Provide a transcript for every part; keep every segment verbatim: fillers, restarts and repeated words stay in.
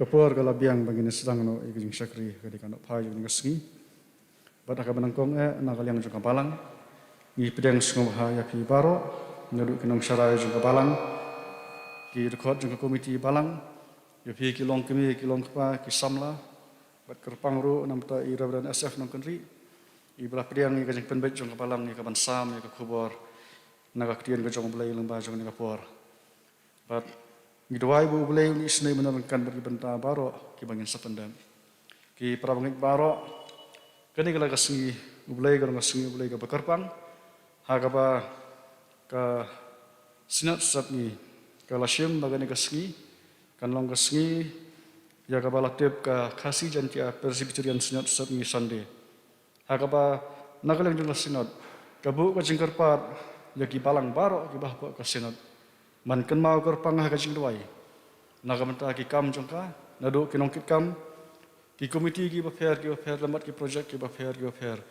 Ka por ka la biang ba ngin sdang noh ïa ka jingshakri, ka dei ka nongphai jong ka sngi. Bad ha kaba nyngkong eh, na ka liang jong ka balang, ngi pdiang sngewbha ïa phi baroh, naduh ki nongsharai jong ka balang, ki dkhot jong ka komiti balang, ïa phi ki longkmie, ki longkpa, ki samla, bad kyrpang ruh na ka bynta i Reverend S F Nongkynrih, iba la pdiang ïa ka jingpynbeit jong ka balang ïa kaban sam ïa ka khubor na ka ktien ka jong U Blei lyngba jong kane ka por. Bad ngi duwai ba U Blei un isynei ban ryngkat bad ki bynta baroh kiba ngin sa pyndep. Ki para bangeit baroh, kane ka la ka sngi U Blei, ka long ka sngi U Blei kaba kyrpang, ha kaba ka Synod Sepngi ka la shim ba kane ka sngi kan long ka sngi ïa kaba la tip ka Khasi Jaintia Presbyterian Synod Sepngi Sunday. Ha kaba na ka liang jong ka Synod ka buh ka jingkyrpad ïa ki balang baroh kiba hapoh ka Synod ban kynmaw kyrpang ha ka jingduwai na ka bynta ki kam jong ka, naduh ki nongkitkam, ki komiti kiba pher kiba pher, lem bad ki projek kiba pher kiba pher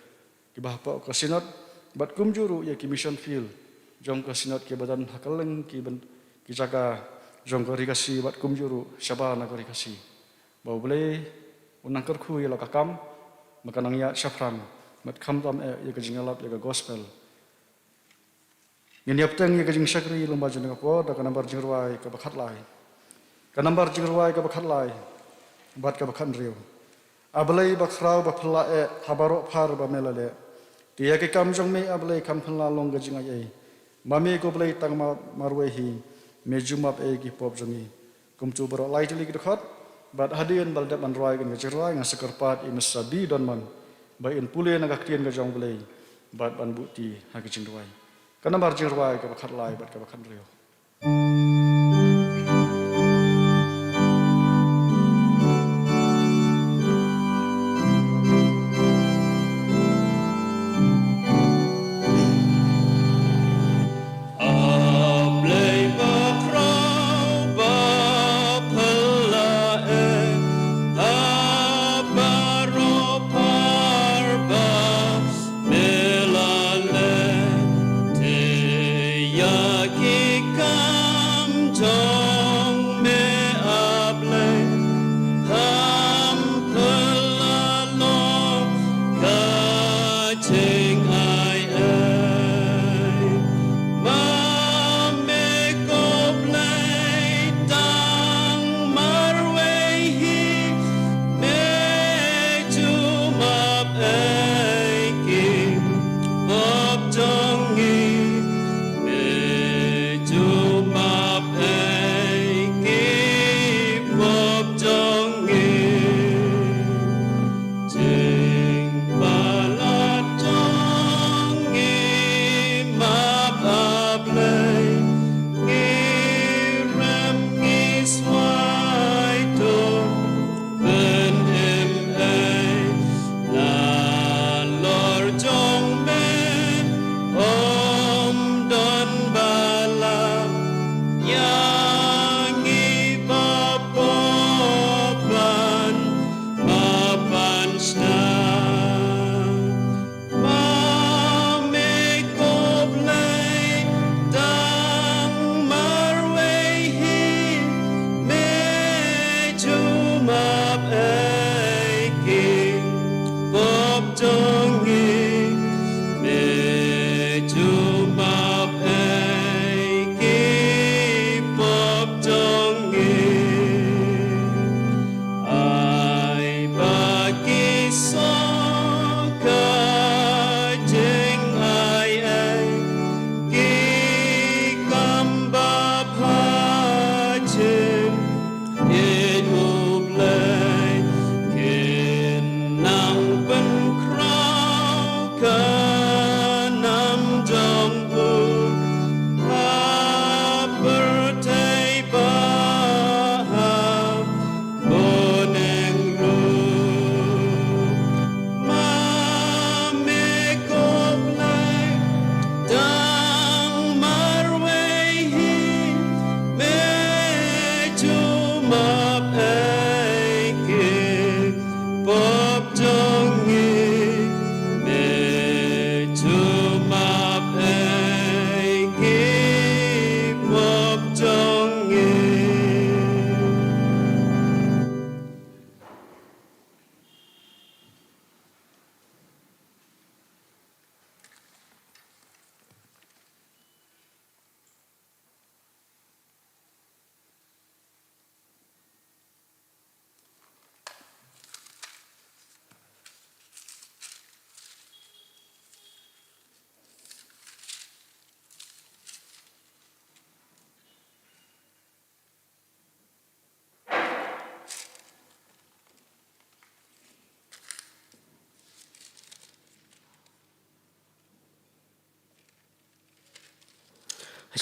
kiba hapoh ka Synod, bad kumjuh ruh ïa ki mission field jong ka Synod kiba don ha kylleng ki byn-, ki jaka jong ka Ri Khasi bad kumjuh ruh shabar na ka Ri Khasi. Ba U Blei un nang kyrkhu ïa la ka kam ba ka nang ïaid shaphrang, bad khamtam eh ïa ka jingïalap ïa ka gospel. Ngin ïa bteng ïa ka jingshakri lyngba jong kane ka por da ka nambar jingrwai kaba khatlai. Ka nambar jingrwai kaba khatlai bad kaba khathynriew. A Blei bakhraw baphylla eh ha baroh phar ba me la leh, te ïa ki kam jong me, A Blei, kam pynlah long ka jingaiei. Ma me ko Blei tang ma-, marwei hi, me ju map ïa ki pop jong ngi. Kumta baroh lai tylli ki dkhot, bad hadien ba la dep ban rwai kane ka jingrwai, nga sa kyrpad ïa i Mister B Donmon ba in pule na ka ktien ka jong U Blei bad ban buhti ha ka jingduwai. Ka nambar jingrwai kaba khatlai bad kaba khathynriew.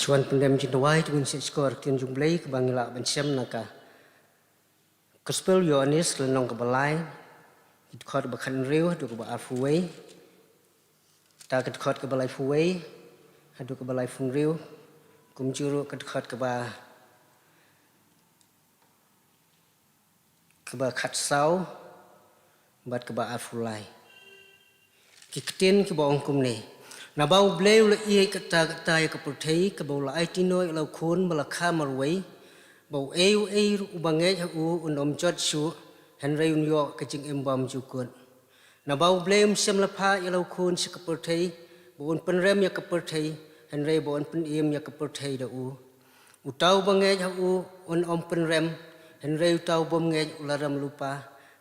Tuan pyndem jingduwai, to ngin shah shkor ktien jong U Blei kaba ngi lah ban shem na ka Gospel Ïoannis, lynnong kaba lai, ki dkhot kaba khathynriew haduh kaba arphew wei. Ta ka dkhot kaba laiphew wei haduh kaba laiphew hynriew, kumjuh ruh ka dkhot kaba kaba khatsaw bad kaba arphew lai. Ki ktien kiba ong kumne: Naba U Blei u la ïeit katta katta ïa ka pyrthei, kaba u la aiti noh ïa la u Khun ba la kha marwei, ba uei uei ruh uba ngeit ha u un ym jot shuh, hynrei un ïoh ka jingim bymjukut. Naba U Blei um shym la phah ïa la u Khun sha ka pyrthei ba un pynrem ïa ka pyrthei, hynrei ba un pynim ïa ka pyrthei da u. Uta uba ngeit ha u un ym pynrem, hynrei uta u bym ngeit u la rem lypa,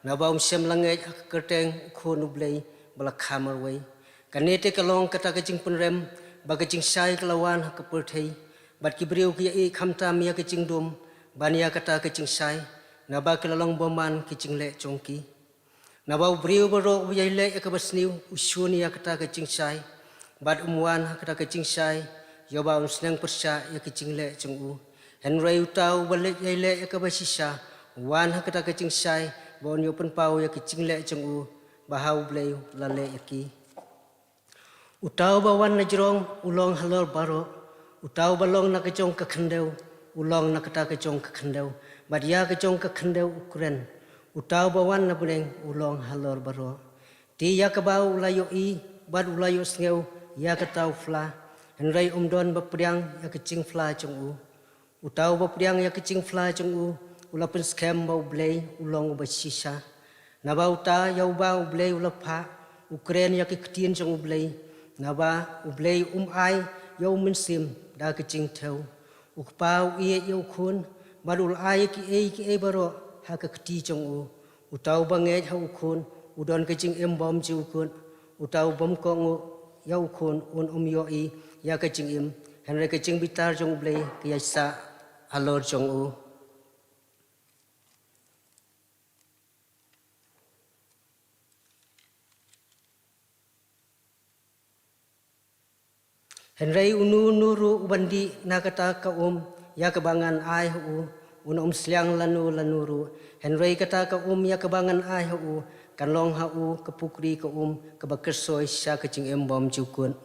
naba um shym la ngeit ha ka kyrteng u Khun U Blei ba la kha marwei. Kane te ka long kata ka jingpynrem, ba ka jingshai ka la wan ha ka pyrthei, bad ki briew ki ïa ïeit khamtam ïa ka jingdum ban ïa kata ka jingshai, naba ki la long bymman ki jingleh jong ki. Naba u briew baroh uba ïai leh ïa kaba sniew u shun ïa kata ka jingshai, bad um wan ha kata ka jingshai ïa uba un sneng pyrshah ïa ka jingleh jong u. Hynrei uta uba leh, ïai leh ïa kaba shisha, u wan ha kata ka jingshai ba un ïoh pynpaw ïa ka jingleh jong u, ba ha U Blei u la leh ïa ki. Uta uba wan na jrong u long halor baroh. Uta uba long na ka jong ka khyndew u long na kata ka jong ka khyndew, bad ïa ka jong ka khyndew u kren. Uta uba wan na bneng u long halor baroh. Te ïa kaba u la ïohi bad u la ïohsngew ïa kata u phla, hynrei um don ba pdiang ïa ka jingphla jong u. Uta uba pdiang ïa ka jingphla jong u u la pynskhem ba U Blei u long uba shisha. Naba uta ïa uba U Blei u la phah u kren ïa ki ktien jong U Blei, naba U Blei um ai ïa u Mynsiem da ka jingthew. U Kpa u ïeit ïa u Khun, bad u la ai ïa kiei kiei baroh ha ka kti jong u. Uta uba ngeit ha u Khun u don ka jingim bymjukut. Uta u bym kohnguh ïa u Khun un ym ïohi ïa ka jingim, hynrei ka jingbitar jong U Blei ka ïaisah halor jong u. Hynrei uno uno ruh uban dih na kata ka um ïa kaba ngan ai ha u, un ym sliang lano lano ruh. Hynrei kata ka um ïa kaba ngan ai ha u kan long ha u ka pukri ka um kaba kyrsoi sha ka jingim bymjukut.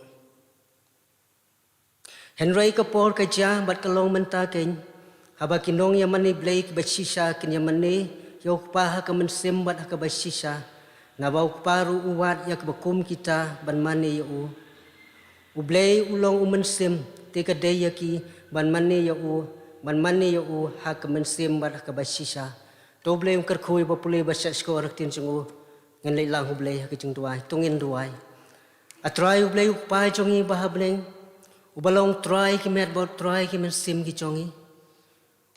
Hynrei ka por ka jia bad ka long mynta keiñ, haba ki nongïamane Blei kiba shisha kin ïamane ïa u Kpa ha ka mynsiem bad ha kaba shisha, naba u Kpa ruh u wad ïa kiba kum kita ban mane ïa u. U Blei u long u Mynsiem, te ka dei ïa ki ban mane ïa u, ban mane ïa u ha ka mynsiem bad ha kaba shisha. To U Blei un kyrkhu ïa ba pule ba shah shkor ïa ka ktien jong u. Ngin leit lang ha U Blei ha ka jingduwai. To ngin duwai. A Trai U Blei u Kpa jong ngi ba ha bneng, uba long Trai ki met bad Trai ki mynsiem ki jong ngi,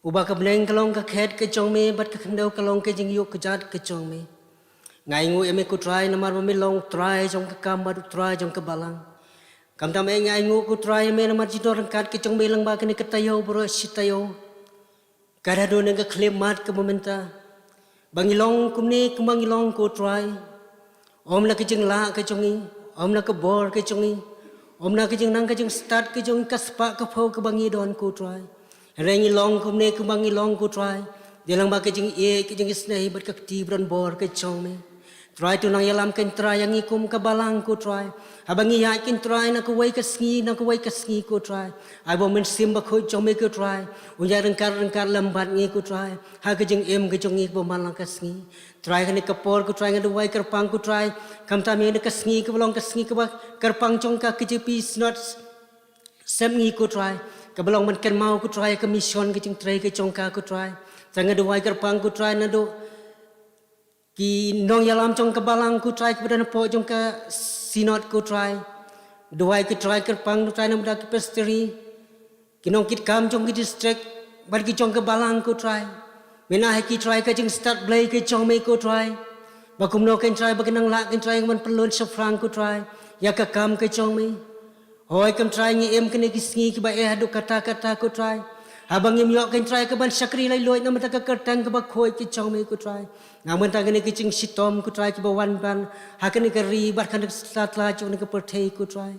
uba ka bneng ka long ka khet ka jong me bad ka khyndew ka long ka jingïoh kjat ka jong me. Nga ainguh ïa me ko Trai namar ba me long Trai jong ka kam bad u Trai jong ka balang. Khamtam eh nga ainguh ko Trai ïa me namar jingdon ryngkat ka jong me lyngba kane ka taïew baroh shi taïew. Ka dei haduh ne ka khyllipmat kaba mynta ba ngi long kumne kumba ngi long ko Trai. Ym na ka jinglah ka jong ngi, ym na ka bor ka jong ngi, ym na ka jingnang ka jingstad ka jong ngi, ka spah ka phew kaba ngi don ko Trai. Hynrei ngi long kumne kumba ngi long ko Trai, dei lyngba ka jingïeit, ka jingisynei bad ka kti ba don bor ka jong me. Trai, to nang ïalam kein Trai ïa ngi kum ka balang ko Trai. Haba ngi ïaid kein Trai na kawei ka sngi na kawei ka sngi ko Trai, ai ba u Mynsiem Bakhuid jong me ko Trai un ïaid ryngkat ryngkat lem bad ngi ko Trai ha ka jingim ka jong ngi kaba man la ka sngi. Trai, kane ka por ko Trai nga duwai kyrpang ko Trai, khamtam ïa kane ka sngi kaba long ka sngi kaba kyrpang jong ka K J P Synod Sepngi ko Trai, kaba long ban kynmaw ko Trai ka mission ka jingtrei ka jong ka ko Trai. Trai, nga duwai kyrpang ko Trai naduh ki nongïalam jong ka balang ko Trai kiba don hapoh jong ka Synod ko Trai. Duwai ko Trai kyrpang ko Trai namar ki pastor, ki nongkitkam jong ki district bad ki jong ka balang ko Trai. Me ai ha ki Trai ka jingstad Blei ka jong me ko Trai, ba kumno kein Trai ba kin nang lah kein Trai ban pynlut shaphrang ko Trai ïa ka kam ka jong me. Hooid ko Trai, ngi im kine ki sngi kiba eh haduh katta katta ko Trai, haba ngim ïoh kein Trai ka ban shakri laitluid namar ka kyrteng kaba khuid ka jong me ko Trai. Namar kine ki jingshitom ko Trai kiba wan ban ha kane ka ri bad kane ka sla tla jong kane ka pyrthei ko Trai.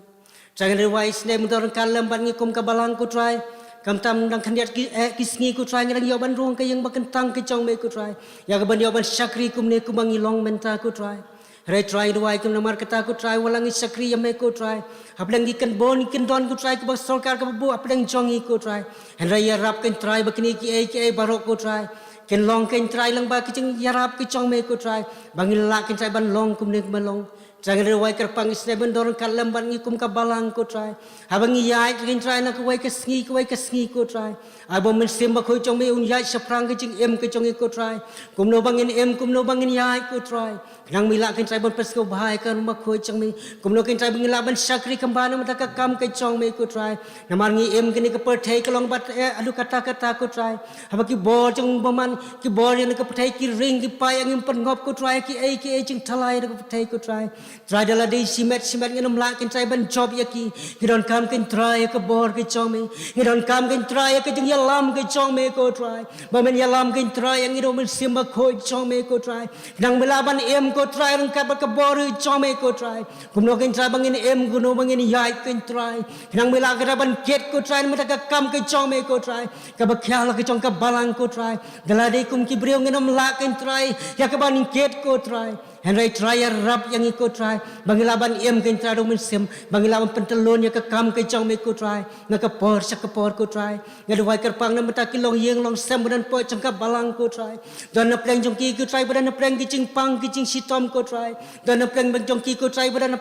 Trai ngi duwai snem dor ryngkat lem bad ngi kum ka balang ko Trai. Khamtam dang khyndiat ki, eh, ki sngi ko Trai ngi dang ïoh ban rung ka ïing ba kyntang ka jong me ko Trai. Ïa ka ban ïoh ban shakri kumne kumba ngi long mynta ko Trai. Hynrei Trai duwai kum namar kata ko Trai wat la ngi shakri ïa me ko Trai. Hapdeng ki kynbun ki kyndon ko Trai kiba sorkar kaba buh hapdeng jong ngi ko Trai. Hynrei ïarap ko Trai ba kine kiei kiei baroh ko Trai kin long ko Trai lyngba ki jingïarap ki jong me ko Trai. Ba ngin lah ko Trai ban long kumne kumba long. Trai ngi duwai kyrpang snem dor ryngkat lem bad ngi kum ka balang ko Trai. Haba ngi ïaid ko Trai na kawei ka sngi kawei ka sngi ko Trai. Ai ba u Mynsiem Bakhuid jong me un ïaid shaphrang ka jingim ka jong ngi ko Trai. Kumno ba ngin im kumno ba ngin ïaid ko Trai. Khnang me lah ko Trai ban pynsngewbha ïa ka Nongbakhraw jong me. Kumno ko Trai ba ngin lah ban shakri kham bha na ka bynta ka kam ka jong me ko Trai. Namar ngi im kane ka pyrthei ka long bad eh, haduh katta katta ko Trai. Haba ki bor jong u bymman, ki bor jong ka pyrthei ki ring ki pait, ngim pynngop ko Trai, kiei kiei jingthalai jong ka pyrthei ko Trai. Trai da lade shimet shimet ngin ym lah ko Trai ban jop ïa ki. Ngi donkam ko Trai ïa ka bor ka jong me. Ngi donkam ko Trai ïa ka jingïalam ka jong me ko Trai. Ba men ïalam ko Trai ïa ngi da u Mynsiem Bakhuid jong me ko Trai. Khnang me lah ban im ko Trai ryngkat bad ka bor ka jong me ko Trai. Kumno ko Trai ba ngin im kumno ba ngin ïaid ko Trai. Khnang me lah ko Trai ban kit ko Trai na ka bynta ka kam ka jong me ko Trai. Kaba khia la ka jong ka balang ko Trai. Da lade kum ki briew ngin ym lah ko Trai ïa ka ban kit ko Trai. Hynrei Trai ïarap ïa ngi ko Trai. Ba ngi lah ban im ko Trai da u Mynsiem. Ba ngi lah ban pyntyllun ïa ka kam ka jong me ko Trai. Na ka por sha ka por ko Trai. Nga duwai kyrpang na ka bynta ki longïing longsem ba don hapoh jong ka balang ko Trai. Don na pdeng jong ki ko Trai ba don na pdeng ki jingpang ki jingshitom ko Trai. Don na pdeng jong ki ko Trai ba don na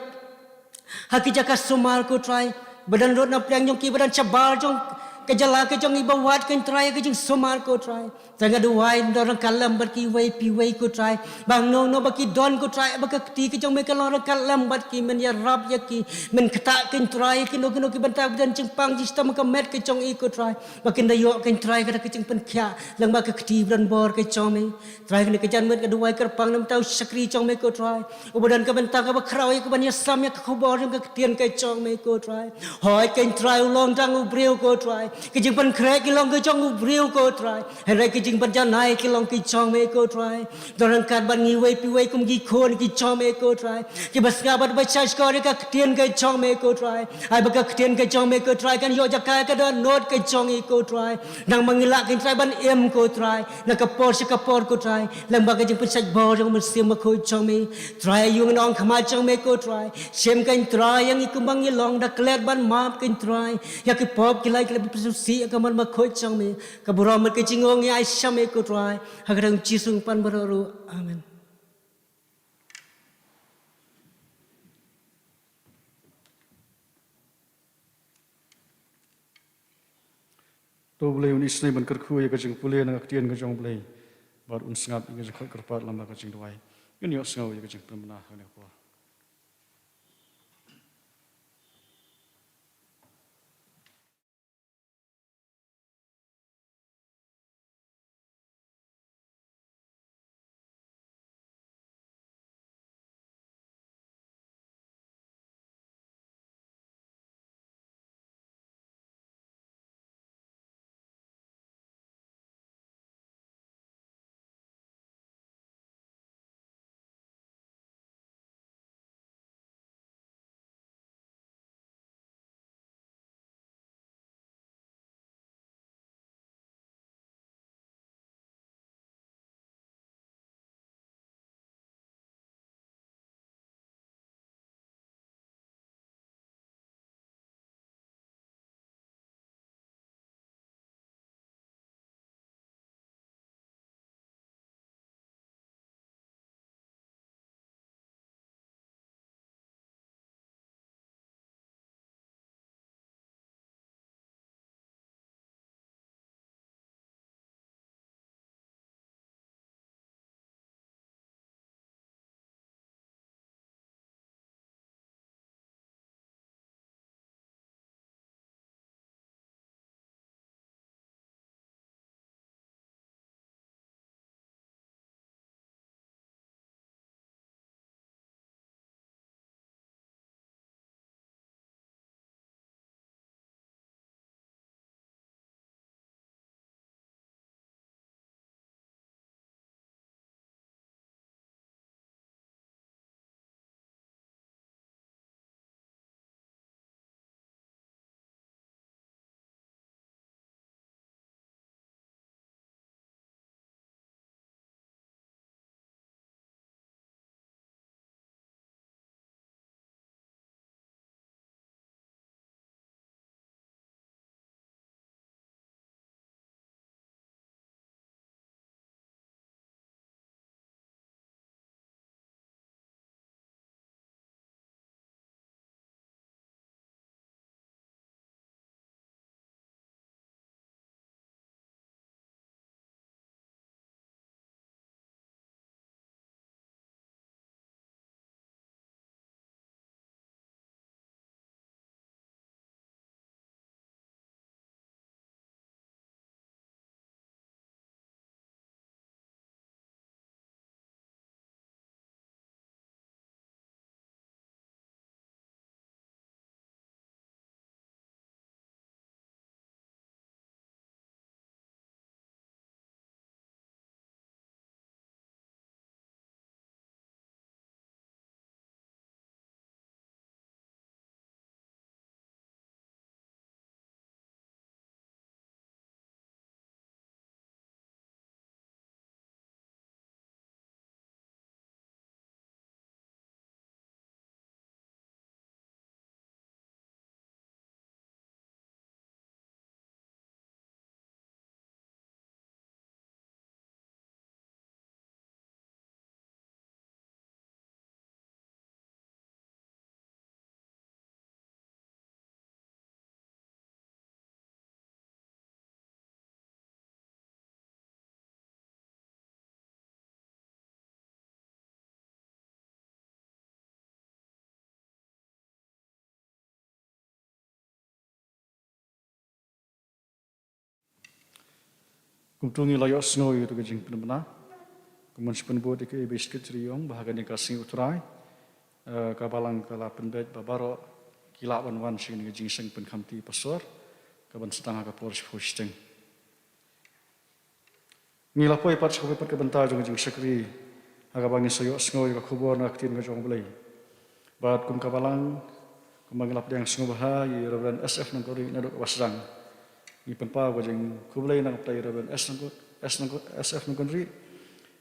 ha ki jaka sumar ko Trai. Ba don ruh na pdeng jong ki ba don shabar jong ka jylla ka jong ngi ba wad ko Trai ka jingsumar ko Trai. Trai nga duwai dor ryngkat lem bad kiwei kiwei ko Trai. Ba hangno hangno ba ki don ko Trai ba ka kti ka jong me ka long ryngkat lem bad ki men ïarap ïa ki. Men ktah ko Trai ïa kino kino ki bynta ba don jingpang jingshitom ha ka met ka jong i ko Trai. Ba kin da ïoh ko Trai kata ka jingpynkhiah lyngba ka kti ba don bor ka jong me. Trai kane ka janmiet nga duwai kyrpang na ka bynta u shakri jong me ko Trai. Uba don ka bynta kaba khraw ïa ka ban ïasam ïa ka khubor jong ka ktien ka jong me ko Trai. Hooid ko Trai u long tang u briew ko Trai. Ka jingpynkhreh ka long ka jong u briew ko Trai. Hynrei ka jingpynjanai ka long ka jong me ko Trai. Dor ryngkat bad ngi wei pa wei kum ki khun ka jong me ko Trai. Kiba sngap bad ba shahshkor ïa ka ktien ka jong me ko Trai. Ai ba ka ktien ka jong me ko Trai kan ïoh jaka ka dohnud ka jong i ko Trai. Nang ba ngin lah ko Trai ban im ko Trai. Na ka por sha ka por ko Trai. Lyngba ka jingpynshait bor jong u Mynsiem Bakhuid jong me. Trai ïa u nongïalam khmat jong me ko Trai. Shim ko Trai ïa ngi kumba ngi long da klet ban map ko Trai. Ïa ki pop ki lai ki la pynsngewsih ïa ka mon bakhuid jong me. Ka burom bad ka jingong ngi ai sha me ko Trai. Ha ka kyrteng Jisu ngi pan baroh ruh. Amen. To Blei un isynei ban kyrkhu ïa ka jingpule na ka ktien ka jong Blei. Bad un sngap ïa ka jingkhot kyrpad lyngba ka jingduwai. Ngin ïohsngew ïa ka jingpynbna ha kane ka por. Kumta ngi la ïohsngew ïa ka jingpynbna. Kumban shu pynbud ïa ka A B C Secretary ong ba ha kane ka sngi U Trai, eh, ka balang ka la pynbeit ba baroh ki lah ban wan sha kane ka jingïaseng pynkhamti pastor kaban sdang ha ka por shiphew shiteng. Ngi la poi pat sha kawei pat ka bynta jong ka jingshakri ha kaba ngi sa ïohsngew ïa ka khubor na ka ktien ka jong U Blei. Bad kum ka balang, kumba ngi la pdiang sngewbha ïa i Reverend S F Nongkynrih naduh kaba sdang. Ngi pynpaw ka jingkhublei na ka bynta i Reverend S Nongkyn-, S Nongkyn-, S F Nongkynrih,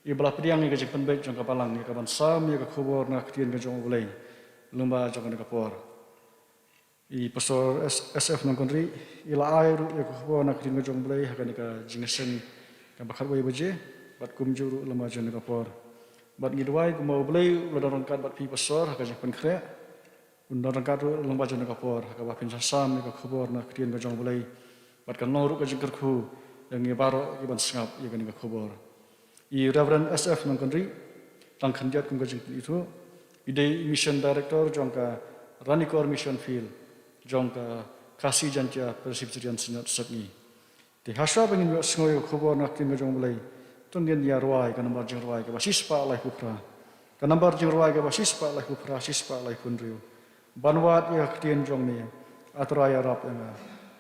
iba la pdiang ïa ka jingpynbeit jong ka balang ïa kaban sam ïa ka khubor na ka ktien ka jong U Blei lyngba jong kane ka por. I Pastor S-, S F Nongkynrih i la ai ruh ïa ka khubor na ka ktien ka jong U Blei ha kane ka jingïaseng kaba khatwei baje, bad kumjuh ruh lyngba jong kane ka por. Bad ngi duwai kumba U Blei u la don ryngkat bad phi Pastor ha ka jingpynkhreh, un don ryngkat ruh lyngba jong kane ka por ha kaba phin sa sam ïa ka khubor na ka ktien ka jong U Blei, bad kan long ruh ka jingkyrkhu ïa ngi baroh kiban sngap ïa kane ka khubor. I Reverend S F Nongkynrih, tang khyndiat kum ka jingpynithuh, i dei i Mission Director jong ka Ranikor Mission Field jong ka Khasi Jaintia Presbyterian Synod Sepngi. Te hashwa ba ngin ïohsngew ïa ka khubor na ka ktien ka jong U Blei, to ngin ïa rwai ka nambar jingrwai kaba shispah laiphew phra, ka nambar jingrwai kaba shispah laiphew phra, shispah laiphew hynriew. Ban wad ïa ka ktien jong me, A Trai ïarap ïa nga.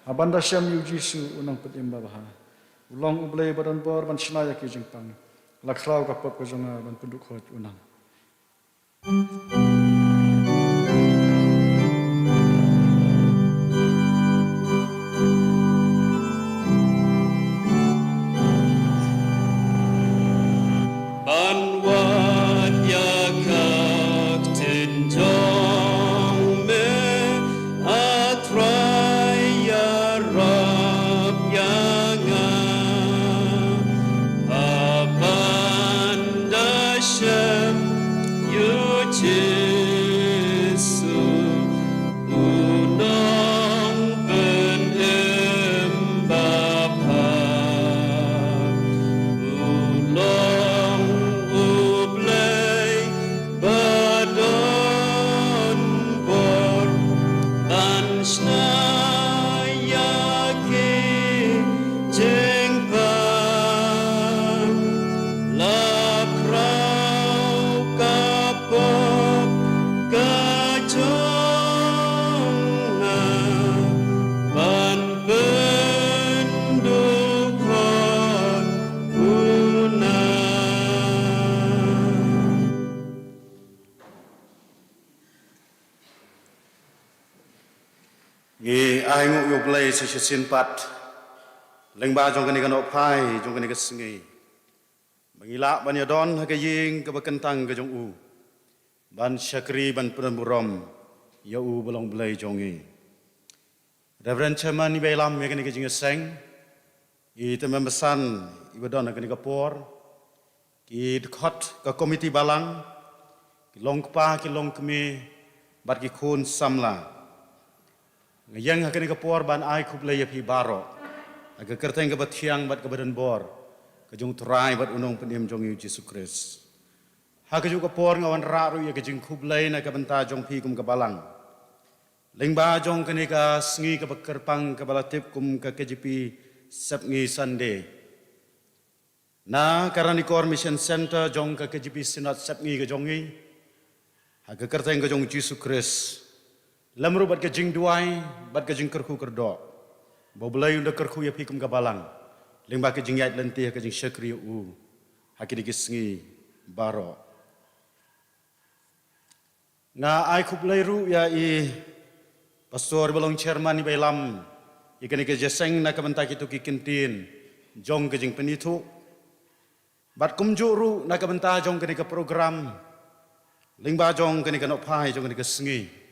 Haba nga da shem ïa U Jisu U Nongpynim babha. U long U Blei ba don bor ban shna ïa ki jingpang. La khraw ka pop ka jong nga ban pynduh khot u nang. Ban wad ïa ka ktien jong me, A Trai ïarap ïa nga. Haba nga da shem ïa U Jisu U Nongpynim babha. U long U Blei ba don bor ban shna ïa ki jingpang. La khraw ka pop ka jong nga ban pynduh khot u nang. Ngi ai nguh ïa U Blei sa shisien pat lyngba jong kane ka nohphai jong kane ka sngi, ba ngi lah ban ïadon ha ka ïing kaba kyntang ka jong u ban shakri ban pynburom ïa u ba long Blei jong ngi. Reverend Chairman iba ïalam ïa kane ka jingïaseng, i tymmen basan iba don ha kane ka por, ki dkhot ka komiti balang, ki long kpa ki long kmie, bad ki khun samla. Nga ïeng ha kane ka por ban ai khublei ïa phi baroh ha ka kyrteng kaba thiang bad kaba don bor ka jong U Trai bad U Nongpynim jong ngi U Jisu Khrist. Ha kajuh ka por nga wanrah ruh ïa ka jingkhublei na ka bynta jong phi kum ka balang lyngba jong kane ka sngi kaba kyrpang kaba la tip kum ka K J P Sepngi Sunday. Na ka Ranikor Mission Centre jong ka K J P Synod Sepngi ka jong ngi, ha ka kyrteng ka jong U Jisu Khrist, lem ruh bad ka jingduwai bad ka jingkyrkhu kyrdoh ba U Blei un da kyrkhu ïa phi kum ka balang lyngba ka jingïaid lynti ha ka jingshakri ïa u ha kine ki sngi baroh. Nga ai khublei ruh ïa i Pastor ba long Chairman iba ïalam ïa kane ka jingïaseng na ka bynta kito ki kyntien jong ka jingpynithuh, bad kumjuh ruh na ka bynta jong kane ka program lyngba jong kane ka nohphai jong kane ka sngi.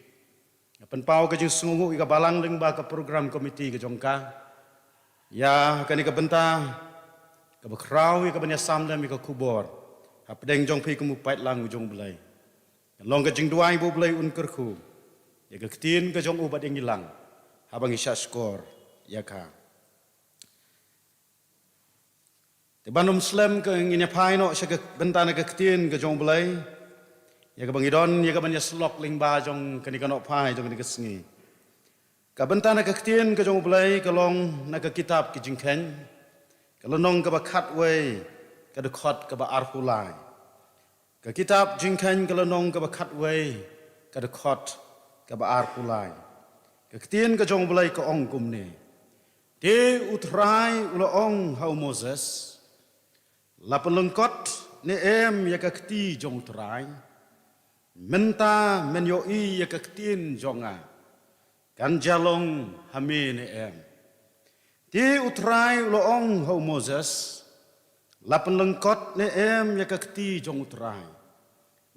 Nga pynpaw ka jingsngewnguh ïa ka balang lyngba ka program committee ka jong ka ïa kane ka bynta kaba khraw ïa kaban ïasam lem ïa ka khubor hapdeng jong phi kum u paidlang u jong U Blei. Ka long ka jingduwai ba U Blei un kyrkhu ïa ka ktien ka jong u bad ïa ngi lang haba ngi shahshkor ïa ka. Te ban ym slem ka ngin ïa phai noh sha ka bynta na ka ktien ka jong U Blei, ïa kaba ngi don ïa kaban ïasyllok lyngba jong kane ka nohphai jong kane ka sngi. Ka bynta na ka ktien ka jong U Blei ka long na ka kitab Ki Jingkheiñ, ka lynnong kaba khatwei, ka dkhot kaba arphew lai. Ka kitab Jingkheiñ ka lynnong kaba khatwei, ka dkhot kaba arphew lai. Ka ktien ka jong U Blei ka ong kumne: Te U Trai u la ong ha u Moses: La pynlyngkot ne em ïa ka kti jong U Trai? Mynta men ïohi ïa ka ktien jong nga, kan jia long ha me ne em? Te U Trai u la ong ha u Moses: La pynlyngkot ne em ïa ka kti jong U Trai?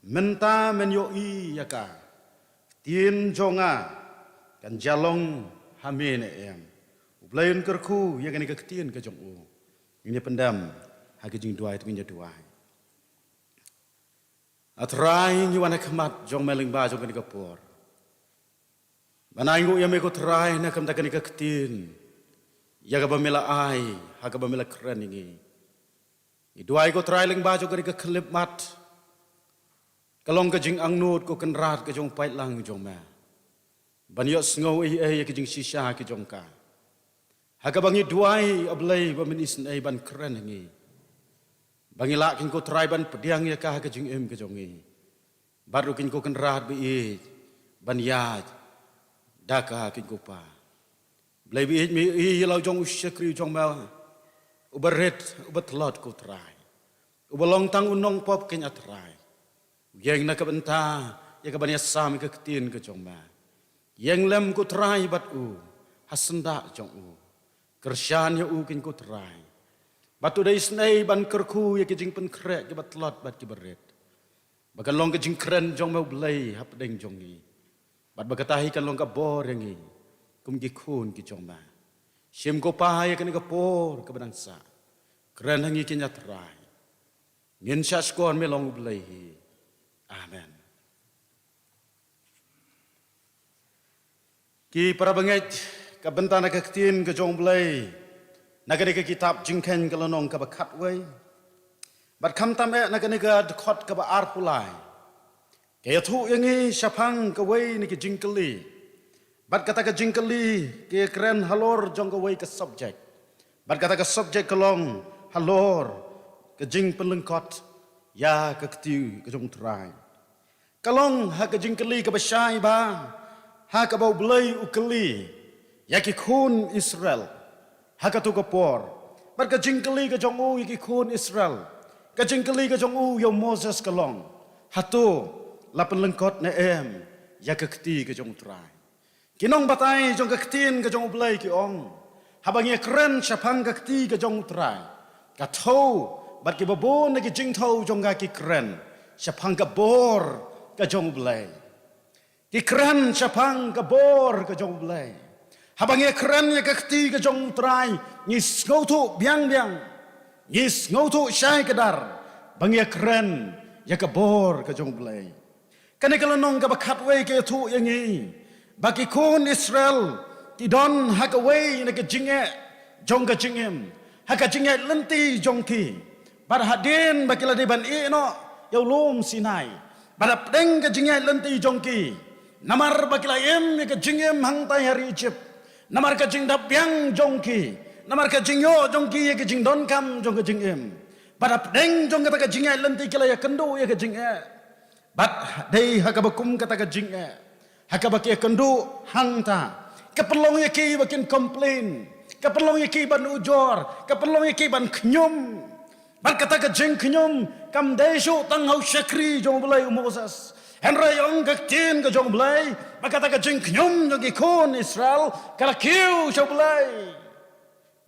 Mynta men ïohi ïa ka ktien jong nga, kan jia long ha me ne em? U Blei un kyrkhu ïa kane ka ktien ka jong u. Ngin ïa pyndem ha ka jingduwai, to ngin ïa duwai. A Trai, ngi wan ha khmat jong me lyngba jong kane ka por, ban ainguh ïa me ko Trai na ka bynta kane ka ktien ïa kaba me la ai, ha kaba me la kren ïa ngi. Ngi duwai ko Trai lyngba jong kane ka khyllipmat, ka long ka jingangnud ko Kynrad ka jong u paidlang jong me, ban ïohsngew ei ei ïa ka jingshisha ka jong ka. Ha kaba ngi duwai, A Blei, ba men isynei ban kren ha ngi, ba ngi lah, keiñ ko Trai, ban pdiang ïa ka ha ka jingim ka jong ngi, bad ruh, keiñ ko Kynrad ba ïeit, ban ïaid da ka, keiñ ko Pa. Blei ba ïeit, me ïohi ïa la u jong u shakri u jong me, uba rit, uba tlot ko Trai, uba long tang u nongpop, keiñ A Trai. U ïeng na ka bynta ïa ka ban ïasam ïa ka ktien ka jong me. Ïeng lem ko Trai bad u ha syndah jong u. Kyrshan ïa u, keiñ ko Trai, bad to da isynei ban kyrkhu ïa ki jingpynkhreh kiba tlot bad kiba rit, ba kan long ka jingkren jong me, U Blei, hapdeng jong ngi, bad ba kata hi kan long ka bor ïa ngi kum ki khun ki jong me. Shim ko Pa ïa kane ka por kaba dang sah. Kren ha ngi, keiñ A Trai. Ngin shah shkor, me long U Blei hi. Amen. Ki para bangeit, ka bynta na ka ktien ka jong U Blei na kane ka kitab Jingkheiñ ka lynnong kaba khatwei, bad khamtam eh na kane ka dkhot kaba arphew lai, ka ïathuh ïa ngi shaphang kawei na ki jingkylli. Bad kata ka jingkylli ka ïakren halor jong kawei ka subject. Bad kata ka subject ka long halor ka jingpynlyngkot ïa ka kti ka jong U Trai. Ka long ha ka jingkylli kaba shai bha, ha kaba U Blei u kylli ïa ki khun Israel ha kato ka por. Bad ka jingkylli ka jong u ïa ki khun Israel, ka jingkylli ka jong u ïa u Moses ka long: Hato la pynlyngkot ne em ïa ka kti ka jong U Trai? Ki nongbatai jong ka ktien ka jong U Blei ki ong, haba ngi ïakren shaphang ka kti ka jong U Trai, ka thew bad kiba bun na ki jingthew jong ka ki kren shaphang ka bor ka jong U Blei. Ki kren shaphang ka bor ka jong U Blei. Haba ngi ïakren ïa ka kti ka jong U Trai, ngi sngewthuh biang biang, ngi sngewthuh shai kdar ba ngi ïakren ïa ka bor ka jong U Blei. Kane ka lynnong kaba khatwei ka ïathuh ïa ngi ba ki khun Israel ki don ha kawei na ka jingeh jong ka jingim, ha ka jingïaid lynti jong ki. Bad hadien ba ki la dei ban ïeh noh ïa u lum Sinai, bad hapdeng ka jingïaid lynti jong ki, namar ba ki la im ïa ka jingim hangtai ha ri Ijipt, namar ka jingdap biang jong ki, namar ka jingïoh jong ki ïa ka jingdonkam jong ka jingim, bad hapdeng jong kata ka jingïaid lynti ki la ïakynduh ïa ka jingeh. Bad dei ha kaba kum kata ka jingeh, ha kaba ki ïakynduh hangta, ka pynlong ïa ki ba kin complain, ka pynlong ïa ki ban ujor, ka pynlong ïa ki ban khñium. Bad kata ka jingkhñium kam dei shuh tang ha u shakri jong U Blei u Moses, hynrei ong ka ktien ka jong U Blei ba kata ka jingkhñium jong ki khun Israel ka la kiew sha U Blei.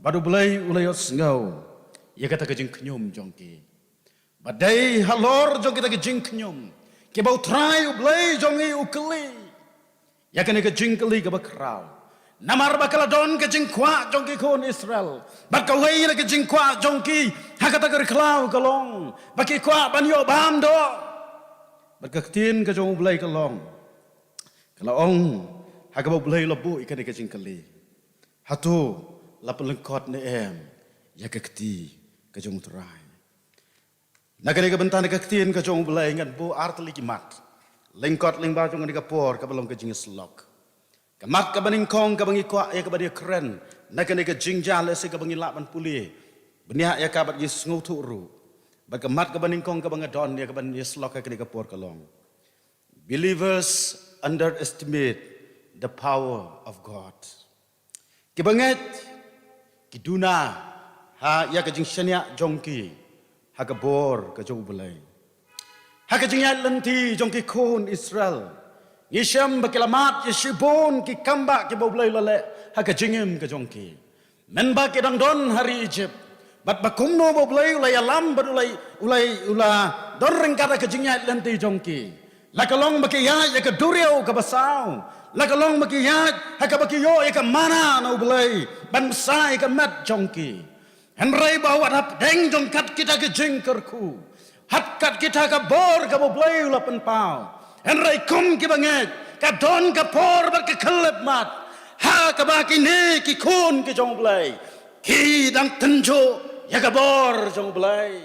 Bad U Blei u la ïohsngew ïa kata ka jingkhñium jong ki. Bad dei halor jong kita ki jingkhñium kiba U Trai U Blei jong ngi u kylli ïa kane ka jingkylli kaba khraw. Namar ba ka la don ka jingkwah jong ki khun Israel, bad kawei na ka jingkwah jong ki ha kata ka ri khlaw ka long ba ki kwah ban ïoh bam doh. Bad ka ktien ka jong U Blei ka long, ka la ong, ha kaba U Blei u la buh ïa kane ka jingkylli: Hato la pynlyngkot ne em ïa ka kti ka jong U Trai? Na kane ka bynta na ka ktien ka jong U Blei ngan buh ar tylli ki mat lyngkot lyngba jong kane ka por kaba long ka jingïasyllok. Ka mat kaba nyngkong kaba ngi kwah ïa kaba ngi kren na kane ka jingjia lehse kaba ngi lah ban pule bniah ïa ka bad ïa sngewthuh ruh. Bad ka mat kaba nyngkong kaba nga don ïa kaban ïa slok ha kane ka por ka long, believers underestimate the power of God. Kiba ngeit ki duna ha ïa ka jingshaniah jong ki ha ka bor ka jong U Blei. Ha ka jingïaid lynti jong ki khun Israel, ngi shem ba ki la mad ïa shibun ki kambah kiba U Blei u la leh ha ka jingim ka jong ki. Mynba ki dang don ha ri Egypt, bad ba kumno ba U Blei u la ïalam bad u la, u la, u la don ryngkat ha ka jingïaid lynti jong ki. La ka long ba ki ïaid ïa ka duriaw kaba saw. La ka long ba ki ïaid ha kaba ki ïoh ïa ka mana na U Blei ban bsa ïa ka met jong ki. Hynrei ba wat hapdeng jong kat kita ki jingkyrkhu, ha kat kita ka bor kaba U Blei u la pynpaw, hynrei kum kiba ngeit ka don ka por bad ka khyllipmat ha kaba kine ki khun ki jong U Blei ki dang tynjuh ïa ka bor jong U Blei.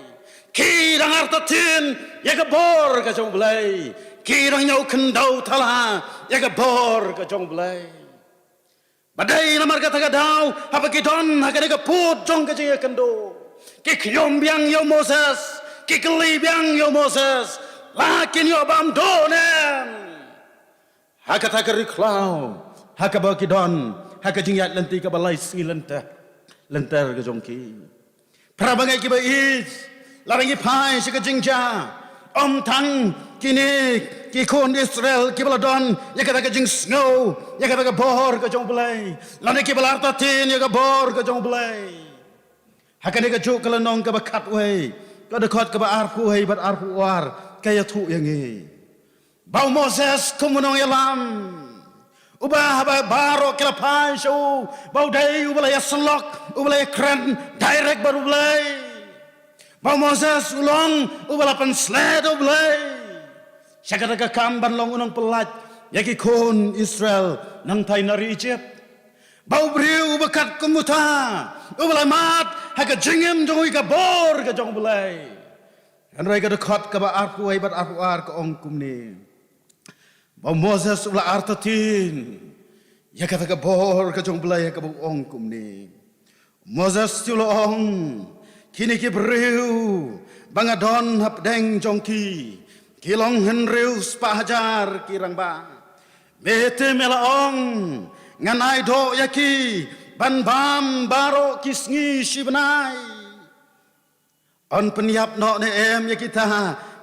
Ki dang artatien ïa ka bor ka jong U Blei. Ki dang ñiew khyndew thala ïa ka bor ka jong U Blei. Ba dei namar kata ka daw haba ki don ha kane ka pud jong ka jingïakynduh, ki khñium biang ïa u Moses, ki kylli biang ïa u Moses, la kin ïoh bam duh ne em ha kata ka ri khlaw ha kaba ki don ha ka jingïaid lynti kaba lai sngi lynter, lynter ka jong ki. Para bangeit kiba ïeit, lada ngi phai sha ka jingjia, ym tang kine ki khun Israel kiba la don ïa kata ka jingsngew ïa kata ka bor ka jong U Blei, lane kiba la artatien ïa ka bor ka jong U Blei. Ha kane ka juh ka lynnong kaba khatwei, ka dkhot kaba arphew wei bad arphew ar ka ïathuh ïa ngi ba u Moses kum u nongïalam uba haba baroh ki la phai sha u, ba u dei uba la ïasyllok, uba la ïakren direct bad U Blei. Ba u Moses u long uba la pynshlur da U Blei sha kata ka kam ban long u nongpyllait ïa ki khun Israel nangtai na ri Egypt. Ba u briew uba kat kum uta uba la mad ha ka jingim jong u ïa ka bor ka jong U Blei. Hynrei ka dkhot kaba arphew wei bad arphew ar ka ong kumne, ba u Moses u la artatien ïa kata ka bor ka jong U Blei ha kaba u ong kumne. Moses u la ong, kine ki briew ba nga don hapdeng jong ki, ki long hynriew spah hajar ki rangbah. Me te me la ong, ngan ai doh ïa ki ban bam baroh ki sngi shi bnai. Yn pynïap noh ne em ïa kita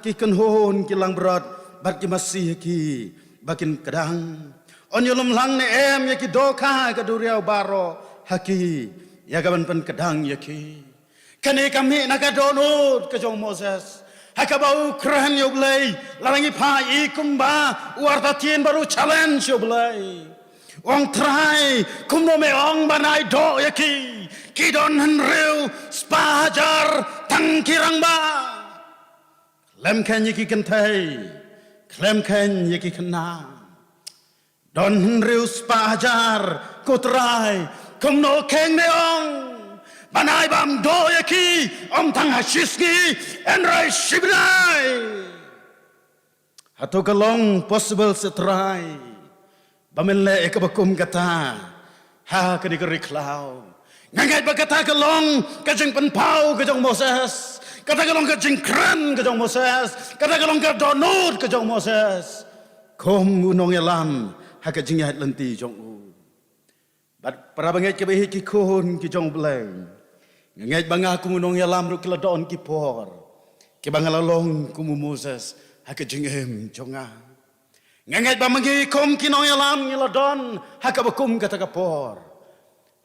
ki kynhun ki langbrot bad ki masi ha ki ba kin kdang? Yn ïalum lang ne em ïa ki dohkha ka duriaw baroh ha ki ïa ka ban pynkdang ïa ki? Kane ka mih na ka dohnud ka jong u Moses ha kaba u kren ïa U Blei. Lada ngi phai i kumba u artatien bad u challenge ïa U Blei. Ong Trai, kumno me ong ban ai doh ïa ki? Ki don hynriew spah hajar tang ki rangbah. Khlem kheiñ ïa ki kynthei, khlem kheiñ ïa ki khynnah. Don hynriew spah hajar, ko Trai, kumno kheiñ me ong ban ai bam doh ïa ki, ym tang ha shi sngi, hynrei shi bnai? Hato ka long possible, sa Trai, ba men leh ïa kaba kum kata ha kane ka ri khlaw? Nga ngeit ba kata ka long ka jingpynpaw ka jong u Moses, kata ka long ka jingkren ka jong u Moses, kata ka long ka dohnud ka jong u Moses kum u nongïalam ha ka jingïaid lynti jong u. Bad para bangeit kiba ïeit, ki khun ki jong U Blei, nga ngeit ba nga kum u nongïalam ruh ki la don ki por kiba nga la long kum u Moses ha ka jingim jong nga. Nga ngeit ba ma ngi kum ki nongïalam ngi la don ha kaba kum kata ka por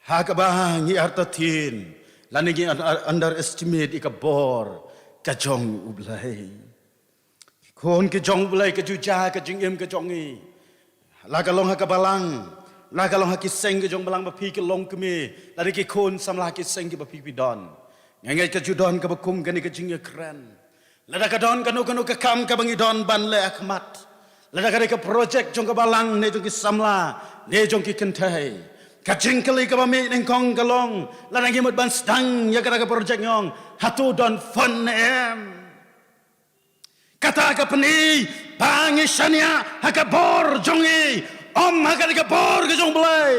ha kaba ngi artatien lane ngi un-, underestimate ïa ka bor ka jong U Blei. Khun ki jong U Blei, ka ju jia ka jingim ka jong ngi, la ka long ha ka balang, la ka long ha ki seng ka jong balang ba phi ki longkmie, lane ki khun samla ha ki seng kiba phi phi don. Nga ngeit ka ju don kaba kum kane ka jingïakren. Lada ka don kano kano ka kam kaba ngi don ban leh ha khmat, lada ka dei ka project jong ka balang ne jong ki samla ne jong ki kynthei, ka jingkylli kaba mih nyngkong ka long, lada ngi mut ban sdang ïa kata ka project, ngi ong, hato don fund ne em? Kata ka pyni ba ngi shaniah ha ka bor jong ngi, ym ha kata ka bor ka jong U Blei.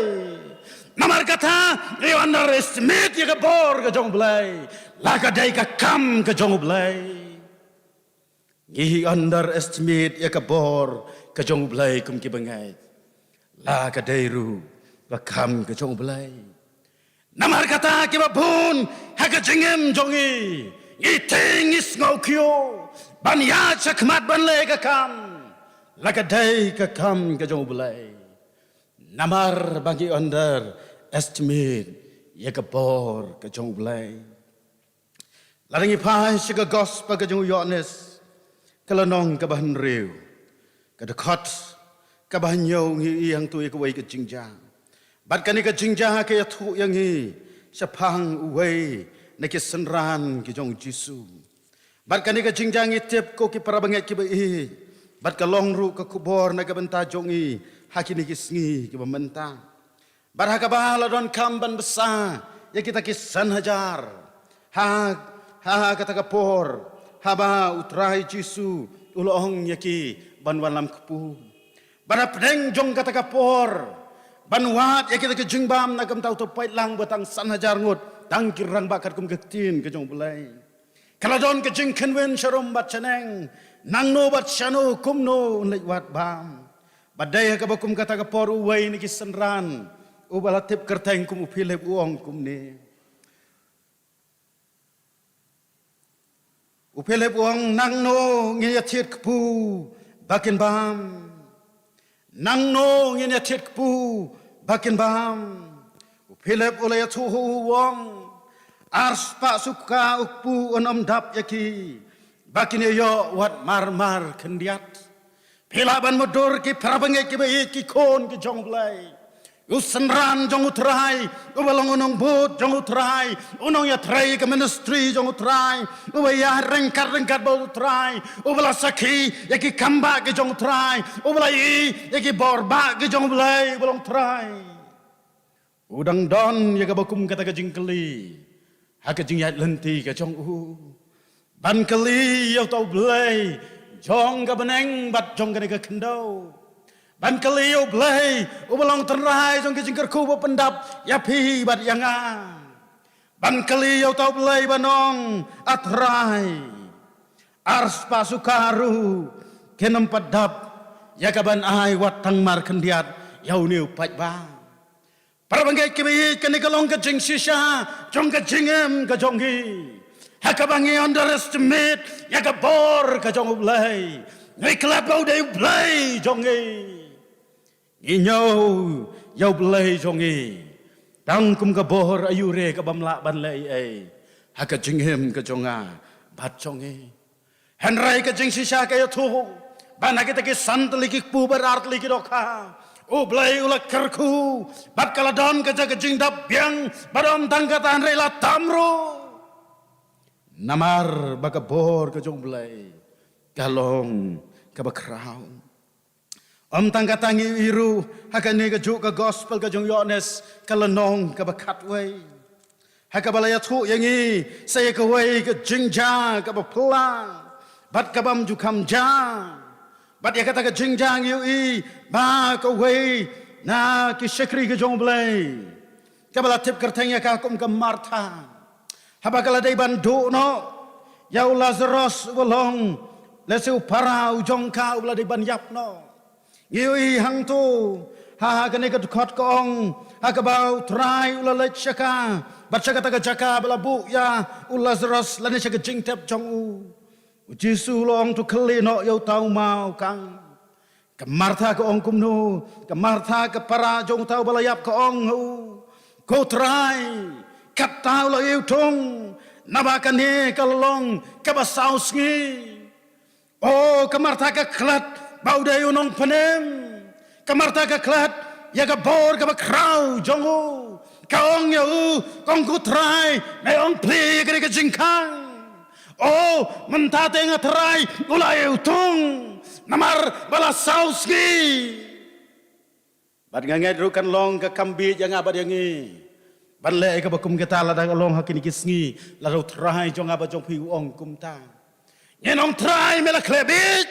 Namar kata, ngi underestimate ïa ka bor ka jong U Blei. La ka dei ka kam ka jong U Blei. Ngi underestimate ïa ka bor ka jong U Blei kum ki bangeit. La ka dei ruh ka kam ka jong U Blei. Namar kata kiba bun ha ka jingim jong ngi, ngi tieng, ngi sngew kiew ban ïaid shakhmat ban leh ka kam. La ka dei ka kam ka jong U Blei. Namar ba ngi underestimate ïa ka bor ka jong U Blei. Lada ngi phai sha ka gospel ka jong u Ïoannis, ka lynnong kaba hynriew, ka dkhot kaba hynñiew, ngi ïohi hangto ïa kawei ka jingjia. Bad kane ka jingjia ka ïathuh ïa ngi shaphang uwei na ki synran ki jong u Jisu. Bad kane ka jingjia ngi tip ko ki para bangeit kiba ïeit, bad ka long ruh ka khubor na ka bynta jong ngi ha kine ki sngi kiba mynta. Bad ha kaba la donkam ban bsa ïa kita ki san hajar ha, ha kata ka por, haba U Trai Jisu u la ong ïa ki ban wallam kpu. Bad hapdeng jong kata ka por, ban wad ïa kita ki jingbam na ka bynta uto u paidlang ba tang san hajar ngut, tang ki rangbah katkum ka ktien ka jong U Blei. Ka la don ka jingkynwin sharum bad shaneng, nangno bad shano, kumno un leit wad bam. Bad dei ha kaba kum kata ka por uwei na ki synran uba la tip kyrteng kum u Philip u ong kumne. U Philip u ong, nangno ngin ïa thied kpu ba kin bam? Nangno ngin ïa thied kpu ba kin bam? U Philip u la ïathuh u ong, arspah suka u kpu un ym dap ïa ki ba kin ïa ïoh wat marmar khyndiat. Phi lah ban mutdur ki para bangeit kiba ïeit, ki khun ki jong U Blei. U synran jong U Trai, uba long u nongbud jong U Trai, u nongïatrei ka ministry jong U Trai, uba ïaid ryngkat ryngkat bad U Trai, uba la sakhi ïa ki kambah ki jong U Trai, uba la ïohi ïa ki bor bah ki jong U Blei, uba long Trai. U dang don ïa kaba kum kata ka jingkylli ha ka jingïaid lynti ka jong u. Ban kylli ïa uta U Blei jong ka bneng bad jong kane ka khyndew. Ban kylli ïa U Blei uba long Trai jong ka jingkyrkhu ba pyndap ïa phi bad ïa nga. Ban kylli ïa uta U Blei ban ong, a Trai, arspah suka ruh kin ym pat dap ïa kaban ai wat tang markhyndiat ïa une u paidbah. Para bangeit kiba ïeit, kane ka long ka jingshisha jong ka jingim ka jong ngi, ha kaba ngi underestimate ïa ka bor ka jong U Blei. Ngi klet ba u dei U Blei jong ngi. Ngi ñiew ïa U Blei jong ngi tang kum ka bor aiu re, kabym lah ban leh ei ei ha ka jingim ka jong nga bad jong ngi. Hynrei ka jingshisha ka ïathuh ba na kita ki san tylli ki kpu bad ar tylli ki dohkha, U Blei u la kyrkhu bad ka la don ka jaka jingdap biang, bad ym tang kata hynrei la tam ruh. Namar ba ka bor ka jong U Blei ka long kaba khraw. Ym tang kata, ngi ïohi ruh ha kane kajuh ka gospel ka jong u Ïoannis, ka lynnong kaba khatwei, ha kaba la ïathuh ïa ngi sa ïa kawei ka jingjia kaba phylla bad kabym ju kham jia. Bad ïa kata ka jingjia ngi ïohi ba kawei na ki shakri ka jong U Blei, kaba la tip kyrteng ïa ka kum ka Martha, haba ka la dei ban duh noh ïa u Lasaros uba long lehse u para u jong ka uba la dei ban ïap noh. Ngi ïohi hangto ha, ha kane ka dkhot ka ong, ha kaba U Trai u la leit sha ka bad sha kata ka jaka ba la buh ïa u Lasaros lane sha ka jingtep jong u, U Jisu u la ong, to khyllie noh ïa uta u maw kang. Ka Martha ka ong kumno? Ka Martha, ka para jong uta uba la ïap, ka ong ha u, ko Trai, katta u la ïoh thung, naba kane ka la long kaba saw sngi. O, ka Martha ka klet ba u dei u nongpynim. Ka Martha ka klet ïa ka bor kaba khraw jong u. Ka ong ïa u, ka ong, ko Trai, me ong plie ïa kane ka jingkhang. O, mynta te nga Trai u la ïoh thung, namar ba la saw sngi. Bad nga ngeit ruh kan long ka kam bieit ïa nga bad ïa ngi ban leh ïa kaba kum kata lada ka long ha kine ki sngi, lada U Trai jong nga bad jong phi u ong kumta. Ngin ong, Trai, me la khleh bieit.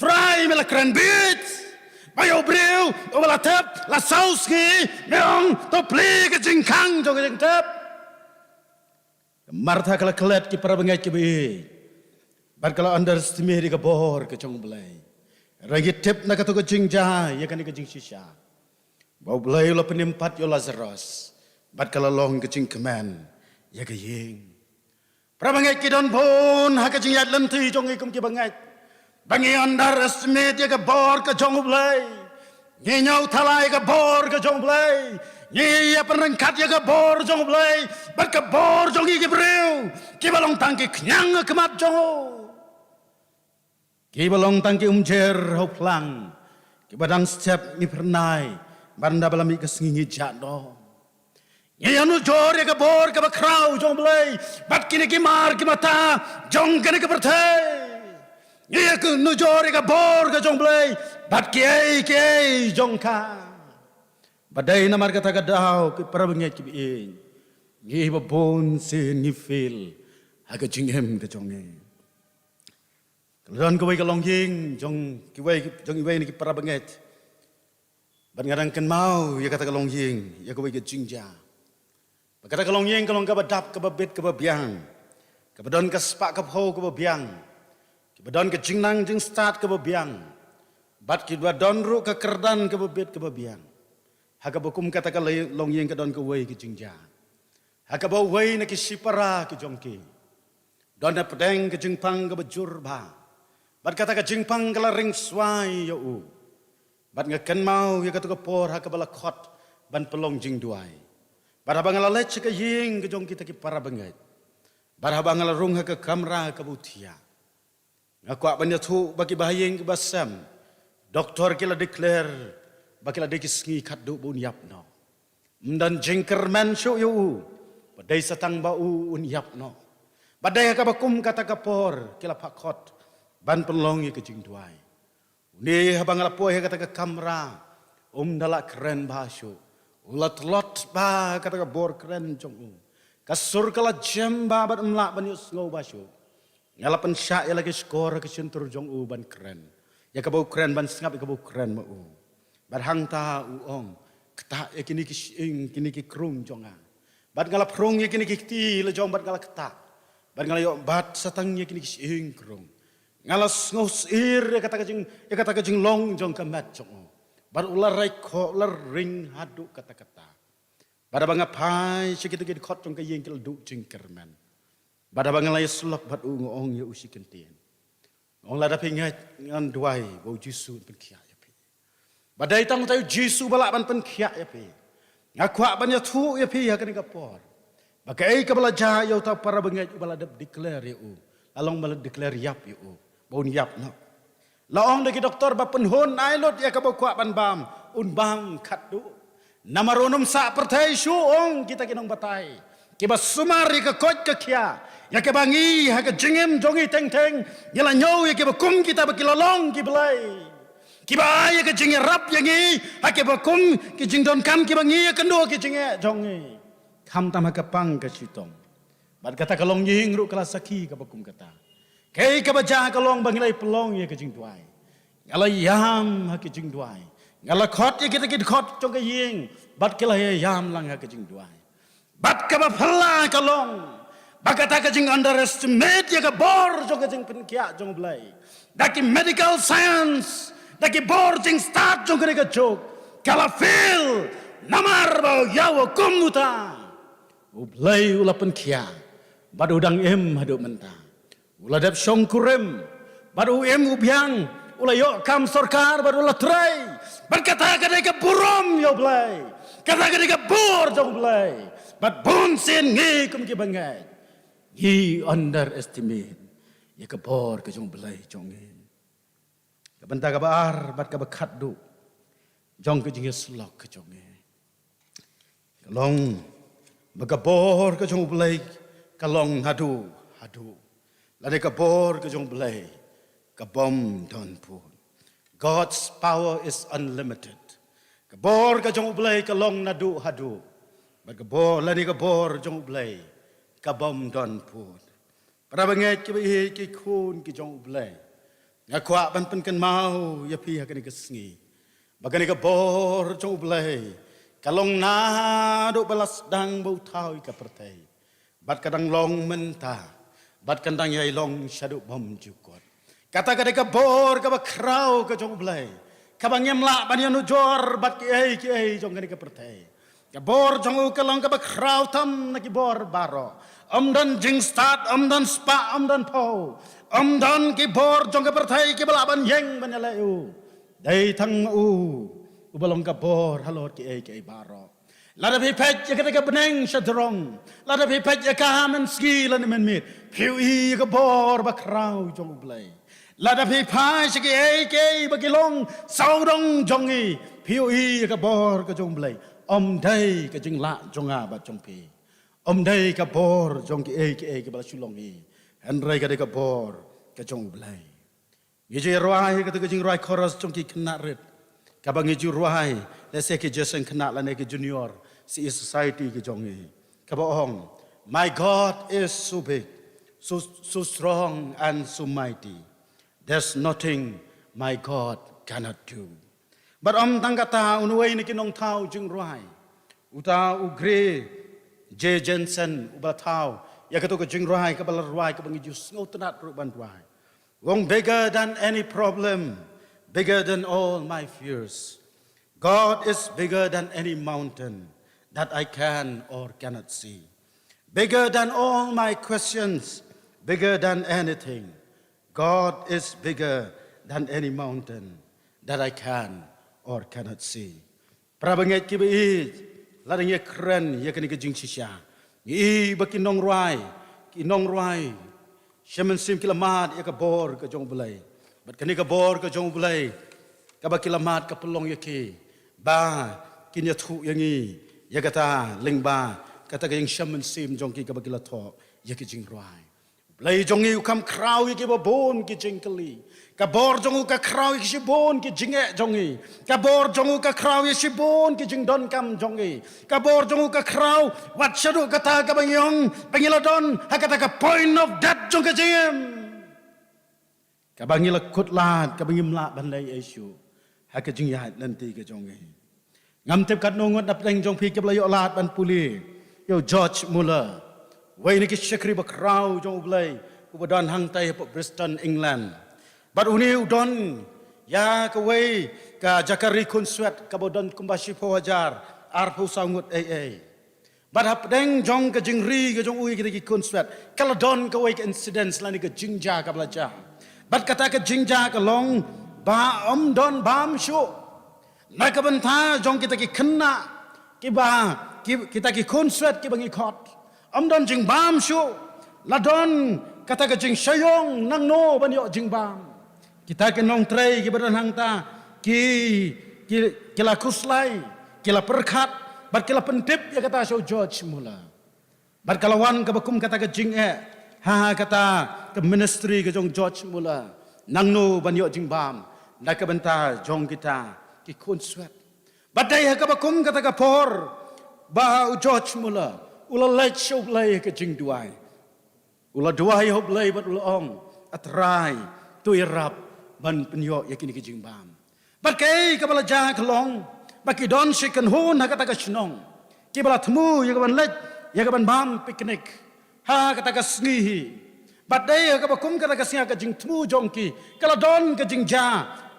Trai, me la kren bieit. Ba ïa u briew uba la tep la saw sngi, me ong to plie ka jingkhang jong ka jingtep. Martha ka la klet, ki para bangeit kiba ïeit, bad ka la underestimate ïa ka bor ka jong U Blei. Hynrei ngi tip na kato ka jingjia ïa kane ka jingshisha, ba U Blei u la pynim pat ïa u Lazarus bad ka la long ka jingkmen ïa ka ïing. Para bangeit, ki don bun ha ka jingïaid lynti jong ngi kum ki bangeit ba ngi underestimate ïa ka bor ka jong U Blei. Ngi ñiew thala ïa ka bor ka jong U Blei. Ngi ïa pynryngkat ïa ka bor jong U Blei bad ka bor jong ngi ki briew kiba long tang ki khñiang ha khmat jong u, kiba long tang ki umjer ha u phlang, kiba dang step ngi phyrnai, bad ynda ba la mih ka sngi ngi jah noh. Ngi ïa nujor ïa ka bor kaba khraw jong U Blei bad kine ki mar ki mata jong kane ka pyrthei. Ngi ïa nujor ïa ka bor ka jong U Blei bad kiei kiei jong ka. Ba dei namar kata ka daw, ki para bangeit kiba ïeit, ngi ba bun sien ngi fail ha ka jingim ka jong ngi. Ka la don kawei ka longïing jong kiwei, jong iwei na ki para bangeit. Bad nga dang kynmaw ïa kata ka longïing, ïa kawei ka jingjia. Ba kata ka longïing ka long kaba dap, kaba bit, kaba biang, kaba don ka spah ka phew kaba biang, kaba don ka jingnang jingstad kaba biang, bad kiba don ruh ka kyrdan kaba bit kaba biang. Ha kaba kum kata ka longïing ka don kawei ka jingjia, ha kaba uwei na ki shipara ki jong ki don hapdeng ka jingpang kaba jur bha. Bad kata ka jingpang ka la ring swai ïa u. Bad nga kynmaw ïa kato ka por ha kaba la khot ban pynlong jingduwai. Bad haba nga la leit sha ka ïing ka jong kita ki para bangeit, bad haba nga la rung ha ka kamra kaba u thiah, nga kwah ban ïathuh ba kiba ha ïing kiba sem, doktor ki la declare ba ki la dei ki sngi khatduh ba un ïap noh. Ym don jingkyrmen shuh ïa u, ba dei sa tang ba u un ïap noh. Ba dei ha kaba kum kata ka por ki la phah khot ban pynlong ïa ka jingduwai. Une haba nga la poi ha kata ka kamra, um da lah kren bha shuh. U la tlot bha ha kata ka bor kren jong u. Ka sur ka la jem bha bad um lah ban ïohsngew bha shuh. Nga la pynshah ïa la ki shkor ha ka shyntur jong u ban kren ïa kaba u kren, ban sngap ïa kaba u kren ma u. Bad hangta u ong, ktah ïa kine ki shyieng, kine ki krung jong nga. Bad nga la phrung ïa kine ki kti la jong bad nga la ktah. Bad nga la ïoh bat sa tang ïa kine ki shyieng krung. Nga la sngew syier ïa kata ka jing, ïa kata ka jinglong jong ka met jong u. Bad u la rai khoh, u la ring haduh katta katta. Bad haba nga phai sha kita ki dkhot jong ka ïing, ki la duh jingkyrmen. Bad haba nga la ïasyllok bad u, nga ong ïa u shi kyntien. Nga ong, lada phi ngeit, ngan duwai ba u Jisu un pynkhiah ïa phi. Ba dei tang utai u Jisu ba lah ban pynkhiah ïa phi. Nga kwah ban ïathuh ïa phi ha kane ka por ba kaei kaba la jia ïa uta u para bangeit uba la dep declare ïa u, la long ba la declare ïap ïa u, ba un ïap noh. La ong da ki doktor ba pynhun ai lut ïa kaba u kwah ban bam, un bam khatduh. Namar un ym sah pyrthei shuh, ong kita ki nongbatai kiba sumar ïa ka koit ka khiah, ïa kaba ngi ha ka jingim jong ngi teng teng ngi la ñiew ïa kiba kum kita ba ki la long ki blei, kiba ai ïa ka jingïarap ïa ngi ha kiba kum ki jingdonkam kiba ngi ïakynduh ha ki jingeh jong ngi, khamtam ha ka pang ka shitom. Bad kata ka longïing ruh ka la sakhi kaba kum kata. Kaei kaba jia ka long ba ngi la ïa pynlong ïa ka jingduwai. Nga la ïam ha ka jingduwai. Nga la khot ïa kita ki dkhot jong ka ïing bad ki la ïa ïam lang ha ka jingduwai. Bad kaba phylla ka long ba kata ka jing underestimate ïa ka bor jong ka jingpynkhiah jong U Blei da ki medical science, da ki bor jingstad jong kane ka juk, ka la fail. Namar ba ïa u kum uta U Blei u la pynkhiah bad u dang im haduh mynta. U la dep shongkurim bad u im u biang, u la ïoh kam sorkar bad u la trei. Bad kata ka dei ka burom ïa U Blei, kata ka dei ka bor jong U Blei. Bad bun sien ngi kum ki bangeit ngi underestimate ïa ka bor ka jong U Blei jong ngi. Ka bynta kaba ar bad kaba khatduh jong ka jingïasyllok ka jong ngi ka long ba ka bor ka jong U Blei ka long naduh haduh, lane ka bor ka jong U Blei ka bym don pud. God's power is unlimited. Ka bor ka jong U Blei ka long naduh haduh, bad ka bor, lane ka bor jong U Blei ka bym don pud. Para bangeit kiba ïeit, ki khun ki jong U Blei, nga kwah ban pynkynmaw ïa phi ha kane ka sngi Ba kane ka bor jong U Blei ka long naduh ba la sdang ba u thaw ïa ka pyrthei, bad ka dang long mynta, bad kan dang ïai long shaduh bymjukut. Kata ka dei ka bor kaba khraw ka jong U Blei, kaba ngim lah ban ïanujor bad kiei kiei jong kane ka pyrthei. Ka bor jong u ka long kaba khraw tam na ki bor baroh. Ym don jingstad, ym don spah, ym don phew, ym don ki bor jong ka pyrthei kiba lah ban ïeng ban ïaleh ïa u. Dei tang ma u uba long ka bor halor kiei kiei baroh. Lada phi peit ïa kata ka bneng shajrong, lada phi peit ïa ka ha mynsngi lane mynmiet, phi ïohi ïa ka bor ba khraw jong U Blei. Lada phi phai sha kiei kiei ba ki long sawdong jong ngi, phi ïohi ïa ka bor ka jong U Blei. Ym dei ka jinglah jong nga bad jong phi. Ym dei ka bor jong kiei kiei kiba la shu long hi. Hynrei ka dei ka bor ka jong U Blei. Ngi ju ïa rwai kata ka jingrwai chorus jong ki khynnah rit, kaba ngi ju rwai lehse ki jingïaseng khynnah lane ki junior C E society ki jong ngi, kaba ong, "My God is so big, so, so strong and so mighty. There's nothing my God cannot do." Bad ym tang kata, uwei na ki nongthaw jingrwai, uta u Gray J Jensen, uba la thaw ïa kato ka jingrwai kaba la rwai kaba ngi ju sngewtynnat ruh ban rwai, u ong, "Bigger than any problem, bigger than all my fears. God is bigger than any mountain that I can or cannot see. Bigger than all my questions, bigger than anything. God is bigger than any mountain that I can or cannot see." Para bangeit kiba ïeit, lada ngi kren ïa kane ka jingshisha, ngi i ba ki nongrwai, ki nongrwai sha mynsiem ki la mad ïa ka bor ka jong U Blei. Bad kane ka bor ka jong U Blei kaba ki la mad ka pynlong ïa ki ba kin ïathuh ïa ngi ïa kata lyngba kata ka jingsha mynsiem jong ki kaba ki la thoh ïa ki jingrwai. U Blei jong ngi u kham khraw ïa kiba bun ki jingkylli. Ka bor jong u ka khraw ïa ki shibun ki jingeh jong ngi. Ka bor jong u ka khraw ïa shibun ki jingdonkam jong ngi. Ka bor jong u ka khraw wat shaduh kata kaba ngi ong ba ngi la don ha kata ka point of death jong ka jingim, kaba ngi la kut lad, kaba ngim lah ban leh ei ei shuh ha ka jingïaid lynti ka jong ngi. Ngam tip katno ngut na pdeng jong phi kiba la ïoh lad ban pule ïa u George Muller, uwei na ki shakri ba khraw jong U Blei, uba don hangtai hapoh Bristol, England. Bad une u don ïa kawei ka jaka ri khunswet kaba don kumba shiphew hajar arphew saw ngut ei ei. Bad hapdeng jong ka jingri ka jong u ïa kita ki khunswet, ka la don kawei ka incidents lane ka jingjia kaba la jia. Bad kata ka jingjia ka long ba ym don bam shuh na ka bynta jong kita ki khynnah kiba, ki, kita ki khunswet kiba ngi khot. Ym don jingbam shuh, la don kata ka jingshaiong nangno ban ïoh jingbam. Kita ki nongtrei kiba don hangta ki, ki, ki la khuslai, ki la pyrkhat bad ki la pyntip ïa kata sha u George Muller. Bad ka la wan kaba kum kata ka jingeh ha kata ka ministry ka jong George Muller, nangno ban ïoh jingbam na ka bynta jong kita ki khunswet. Bad dei ha kaba kum kata ka por ba u George Muller u la leit sha U Blei ha ka jingduwai. U la duwai ha U Blei bad u la ong, A Trai, to ïarap ban pynïoh ïa kine ki jingbam. Bad kaei kaba la jia ka long ba ki don shi kynhun ha kata ka shnong kiba la thmu ïa ka ban leit ïa ka ban bam picnic ha kata ka sngi hi. Bad dei ha kaba kum kata ka sngi ha ka jingthmu jong ki, ka la don ka jingjia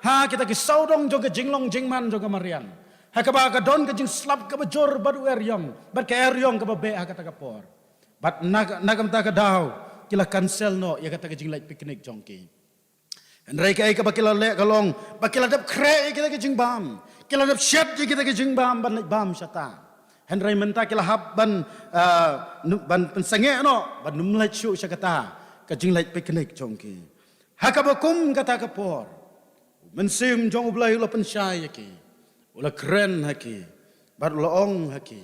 ha kita ki sawdong jong ka jinglong jingman jong ka mariang, ha kaba ka don ka jingslap kaba jur bad u eriong bad ka eriong kaba beh ha kata ka por. Bad na, na ka bynta ka daw ki la cancel noh ïa kata ka jingleit picnic jong ki. Hynrei kaei kaba ki la leh ka long ba ki la dep khreh ïa kita ki jingbam, ki la dep shet ïa kita ki jingbam ban leit bam shata. Hynrei mynta ki la hap ban, ah, nu-, ban pynsangeh noh ban ym leit shuh sha kata ka jingleit picnic jong ki. Ha kaba kum kata ka por, u Mynsiem jong U Blei u la pynshai ïa ki, u la kren ha ki bad u la ong ha ki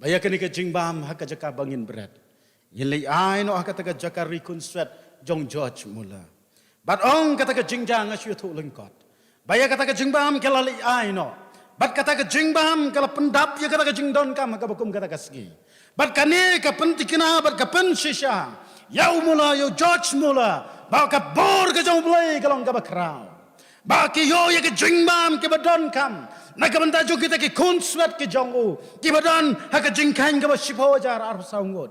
ba ïa kane ka jingbam ha ka jaka ba ngin bret, ngin leit ai noh ha kata ka jaka ri khunswet jong George Muller. Bad ong kata ka jingjia nga shu ïathuh lyngkot ba ïa kata ka jingbam ka la leit ai noh. Bad kata ka jingbam ka la pyndap ïa kata ka jingdonkam ha kaba kum kata ka sngi. Bad kane ka pyntikna bad ka pynshisha ïa u Muller, ïa u George Muller, ba ka bor ka jong U Blei ka long kaba khraw. Ba ki ïoh ïa ka jingbam kiba donkam na ka bynta jong kita ki khun swet ki jong u, kiba don ha ka jingkheiñ kaba shiphew hajar arphew saw ngut,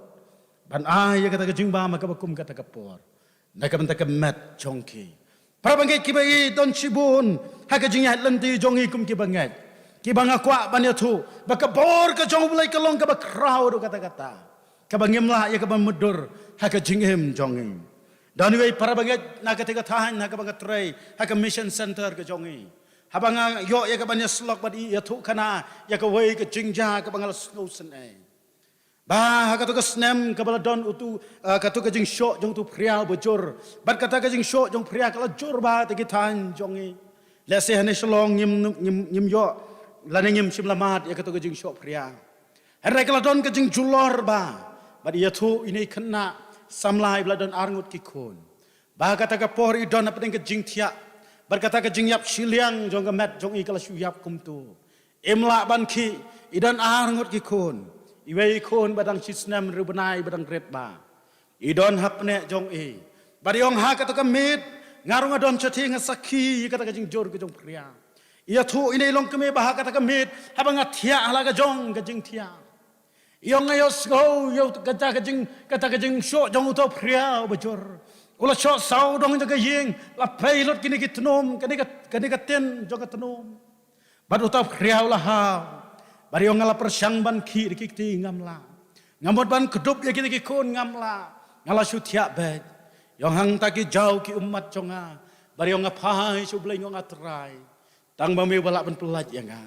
ban ai ïa kata ka jingbam ha kaba kum kata ka por na ka bynta ka met jong ki. Para bangeit kiba ïeit, don shibun ha ka jingïaid lynti jong ngi kum kiba ngeit, kiba nga kwah ban ïathuh ba ka bor ka jong U Blei ka long kaba khraw haduh katta katta, kaba ngim lah ïa kaban mutdur ha ka jingim jong ngi. Don iwei para bangeit na kata ka thaiñ ha kaba nga trei ha ka mission center ka jong ngi, haba nga ïoh ïa kaban ïasyllok bad i, ïathuhkhana ïa kawei ka jingjia kaba nga la sngewsynei. Ba ha kato ka snem kaba la don uto, ah, kato ka jingshoh jong uto u phria uba jur, bad kata ka jingshoh jong u phria ka la jur bha ha kita ki thaiñ jong ngi. Lehse hangne Shillong ngim, ngim, ngim ïoh lane ngim shym la mad ïa kato ka jingshoh phria. Hynrei ka la don ka jingjulor bha. Bad ïathuh ine i khynnah samla iba la don arngut ki khun, ba ha kata ka por i don hapdeng ka jingthiah bad kata ka jingïap shiliang jong ka met jong i ka la shu ïap kumto. Im lah ban khih, i don arngut ki khun. Iwei i khun ba dang shisnem, hynriew bnai, ba dang rit bha. I don ha pneh jong i. Bad i ong, ha kata ka miet nga ruh nga don shathie, nga sakhi ïa kata ka jingjur ka jong u phria. Ïathuh ine i longkmie ba ha kata ka miet haba nga thiah ha la ka jong ka jingthiah, i ong, nga ïohsngew ïa kata ka jing, kata ka jingshoh jong uto u phria uba jur. U la shoh sawdong jong ka ïing, la pei lut kine ki tnum, kane ka, kane ka tin jong ka tnum. Bad uto u phria u la haw. Bad i ong, nga la pyrshang ban khih da ki kti, ngam lah. Nga mut ban kdup ïa kine ki khun, ngam lah. Nga la shu thiah beit. I ong, hangta ki jaw ki ummat jong nga. Bad i ong, nga phai sha U Blei, nga ong, A Trai, tang ba me uba lah ban pyllait ïa nga.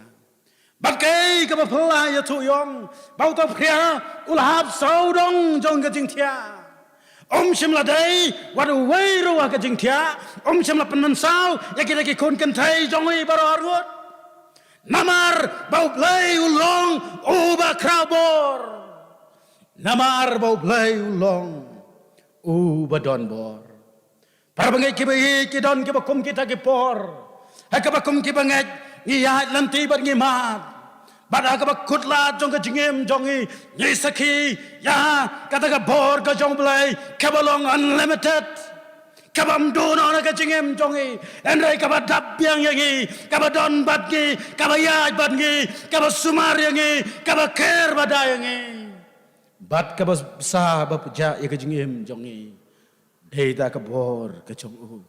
Bad kaei kaba phylla, ïathuh i ong, ba uto u phria u la hap sawdong jong ka jingthiah. Um shym la dei wat uwei ruh ha ka jingthiah. Um shym la pynmynsaw ïa kita ki khun kynthei jong i baroh arngut. Namar ba U Blei u long uba khraw bor. Namar ba U Blei u long uba don bor. Para bangeit kiba ïeit, ki don kiba kum kita ki por ha kaba kum kiba ngeit ngi ïaid lynti bad ngi mad. Bad ha kaba kut lad jong ka jingim jong ngi, ngi sakhi ïa kata ka bor ka jong U Blei kaba long unlimited, kabym duh noh na ka jingim jong ngi, hynrei kaba dap biang ïa ngi, kaba don bad ngi, kaba ïaid bad ngi, kaba sumar ïa ngi, kaba ker bad da ïa ngi. Bad kaba bsa ba pjah ïa ka jingim jong ngi dei da ka bor ka jong u.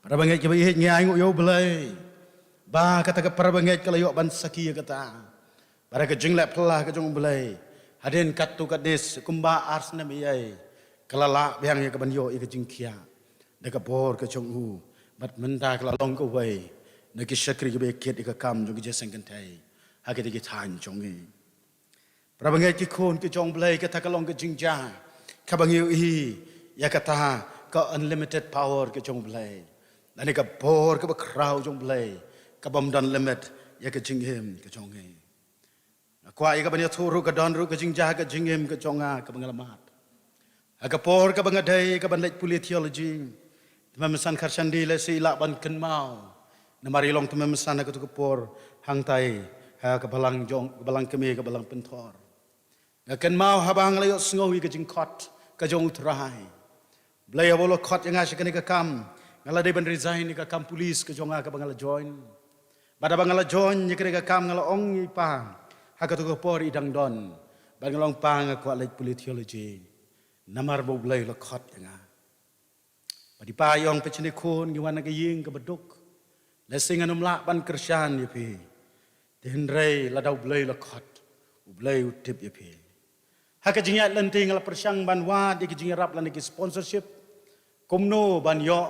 Para bangeit kiba ïeit, ngi ainguh ïa U Blei ba kata ka para bangeit ka la ïoh ban sakhi ïa kata. Bad ka jingleh phylla ka jong U Blei, hadien katto katne kumba ar snem eiei, ka la lah biang ïa kaban ïoh ïa ka jingkhiah da ka bor ka jong u. Bad mynta ka la long kawei na ki shakri kiba ïakit ïa ka kam jong ka jingïaseng kynthei ha kita ki thaiñ jong ngi. Para bangeit ki khun ki jong U Blei, kata ka long ka jingjia kaba ngi ïohi ïa kata ka unlimited power ka jong U Blei, lane ka bor kaba khraw jong U Blei kabym don limit ïa ka jingim ka jong ngi. Nga kwah ïa kaban ïathuh ruh, ka don ruh ka jingjia ka jingim ka jong nga kaba nga la mad. Ha ka por kaba nga dei kaban leit pule theology, Tymmen Basan Kharshandi lehse i lah ban kynmaw, namar i long Tymmen Basan ha kato ka por hangtai ha ka balang jong, ka balang kmie, ka balang Pynthor. Nga kynmaw haba nga la ïohsngew ïa ka jingkhot ka jong U Trai. Blei, haba u la khot ïa nga sha kane ka kam, nga la dei ban resign ïa ka kam police ka jong nga kaba nga la join. Bad haba nga la join ïa kane ka kam, nga la ong ïa i Pa ha kato ka por, i dang don. Bad nga la ong, Pa, nga kwah leit pule theology namar ba U Blei u la khot ïa nga. Bad i Pa i ong, peit shane khun, ngi wan na ka ïing kaba duk. Lehse ngan ym lah ban kyrshan ïa phi, te hynrei lada U Blei u la khot, U Blei u tip ïa phi. Ha ka jingïaid lynti nga la pyrshang ban wad ïa ki jingïarap lane ki sponsorship, kumno ban ïoh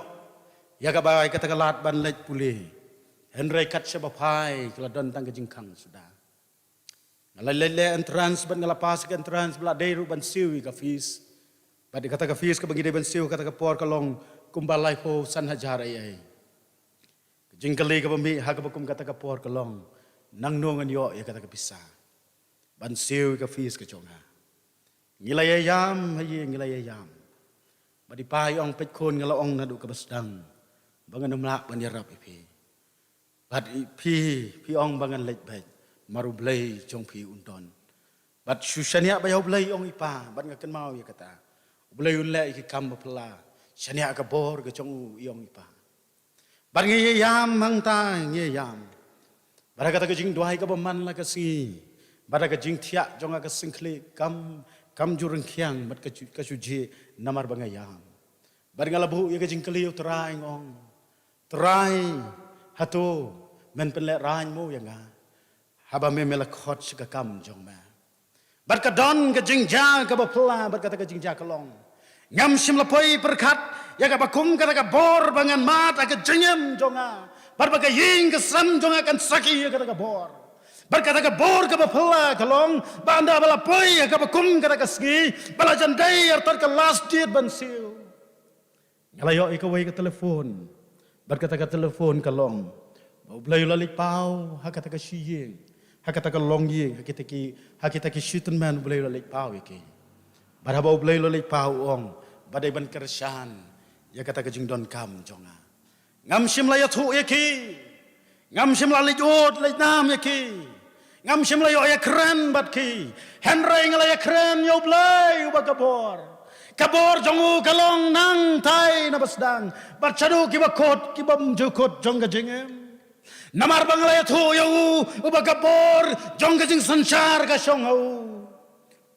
ïa kaba ïa kata ka lad ban leit pule. Hynrei kat shaba phai ka la don tang ka jingkhang suda. Nga la leit leh entrance bad nga la pass ïa ka entrance, ba la dei ruh ban siew ïa ka fees. Bad ïa kata ka fees kaba ngi dei ban siew kata ka por ka long kumba laiphew san hajar eiei. Ka jingkylli kaba mih ha kaba kum kata ka por ka long, nangno ngan ïoh ïa kata ka pisa ban siew ïa ka fees ka jong nga? Ngi la ïaïam, ha ïing ngi la ïaïam. Bad i Pa i ong, peit khun, nga la ong naduh kaba sdang ba ngan ym lah ban ïarap ïa phi. Bad i, phi, phi ong ba ngan leit beit, namar U Blei jong phi un don. Bad shu shaniah beit ïa U Blei, i ong i Pa, bad nga kynmaw ïa kata. U Blei un leh ïa ki kam ba phylla shaniah ka bor ka jong u, i ong i Pa. Bad ngi ïam hangta ngi ïam. Bad ha kata ka jingduwai kaba man la ka sngi, bad ha ka jingthiah jong nga ka syngkhlieh kam, kam ju rngkhiang bad ka ju-, ka ju jhieh namar ba nga ïam. Bad nga la buh ïa ka jingkylli ïa u Trai, nga ong, Trai, hato men pynlehrain mo ïa nga, haba me me la khot sha ka kam jong me? Bad ka don ka jingjia kaba phylla bad kata ka jingjia ka long, ngam shym la poi pyrkhat ïa kaba kum kata ka bor ba ngan mad ha ka jingim jong nga, bad ba ka ïing ka sem jong nga kan sakhi ïa kata ka bor. Bad kata ka bor kaba phylla ka long ba ynda ba la poi ha kaba kum kata ka sngi ba la jan dei artat ka last date ban siew, nga la ïoh ïa kawei ka telephone. Bad kata ka telephone ka long ba U Blei u la leit paw ha kata ka shi ïing, ha kata ka longïing, ha kita ki, ha kita ki shi tymmen U Blei u la leit paw ïa ki. Bad haba U Blei u la leit paw, u ong ba dei ban kyrshan ïa kata ka jingdonkam jong nga. Ngam shym la ïathuh ïa ki. Ngam shym la leit ud leit nam ïa ki. Ngam shym la ïoh ïakren bad ki. Hynrei nga la ïakren ïa U Blei uba ka bor. Ka bor jong u ka long nangtai na ba sdang bad shaduh kiba kut kiba ym ju kut jong ka jingim. Namar ba nga la ïathuh ïa u uba ka bor jong ka jingsynshar ka shong ha u.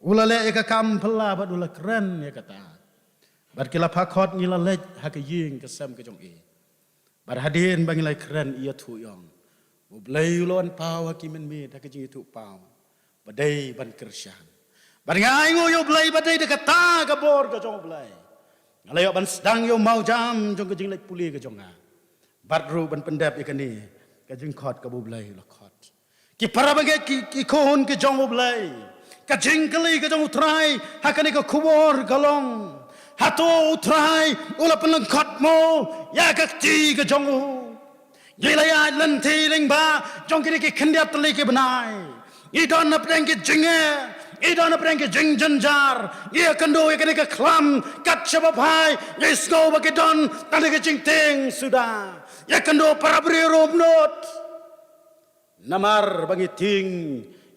U la leh ïa ka kam phylla bad u la kren ïa kata. Bad ki la phah khot, ngi la leit ha ka ïing ka sem ka jong i. Bad hadien ba ngi la kren, i ïathuh, i ong, U Blei u la wan paw ha ki mynmiet ha ka jingïathuh paw ba dei ban kyrshan. Bad nga ainguh ïa U Blei ba dei da kata ka bor ka jong U Blei nga la ïoh ban sdang ïa u mawjam jong ka jingleit pule ka jong nga, bad ruh ban pyndep ïa kane ka jingkhot kaba U Blei u la khot. Ki para bangeit, ki, ki khun ki jong U Blei, ka jingkylli ka jong U Trai ha kane ka khubor ka long, hato U Trai u la pynlyngkot mo ïa ka kti ka jong u? Ngi la ïaid lynti lyngba jong kine ki khyndiat tylli ki bnai. Ngi don hapdeng ki jingeh, ngi don hapdeng ki jingjynjar. Ngi ïakynduh ïa kane ka khlam kat shaba phai, ngi sngew ba ki don tang da ka jingtieng suda. Ïakynduh para briew ruh ym nud namar ba ngi tieng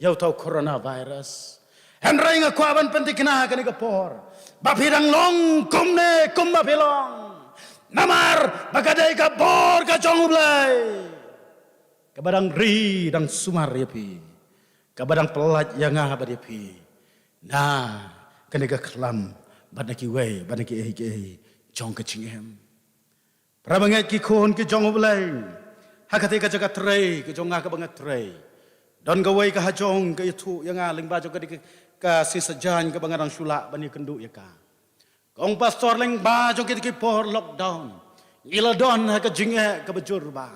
ïa uta u coronavirus. Hynrei nga kwah ban pynthikna ha kane ka por ba phi dang long kumne kumba phi long, namar ba ka dei ka bor ka jong U Blei kaba dang ri dang sumar ïa phi, kaba dang pyllait ïa nga bad ïa phi na kane ka khlam bad na kiwei bad na kiei kiei jong ka jingim. Para bangeit, ki khun ki jong U Blei, ha kata ka jaka trei ka jong nga kaba nga trei, don kawei ka hajong ka ïathuh ïa nga lyngba jong kata ka, ka sngi Saitjaiñ kaba nga dang shu lah ban ïakynduh ïa ka. Ka ong, Pastor, lyngba jong kita ki por lockdown ngi la don ha ka jingeh kaba jur ba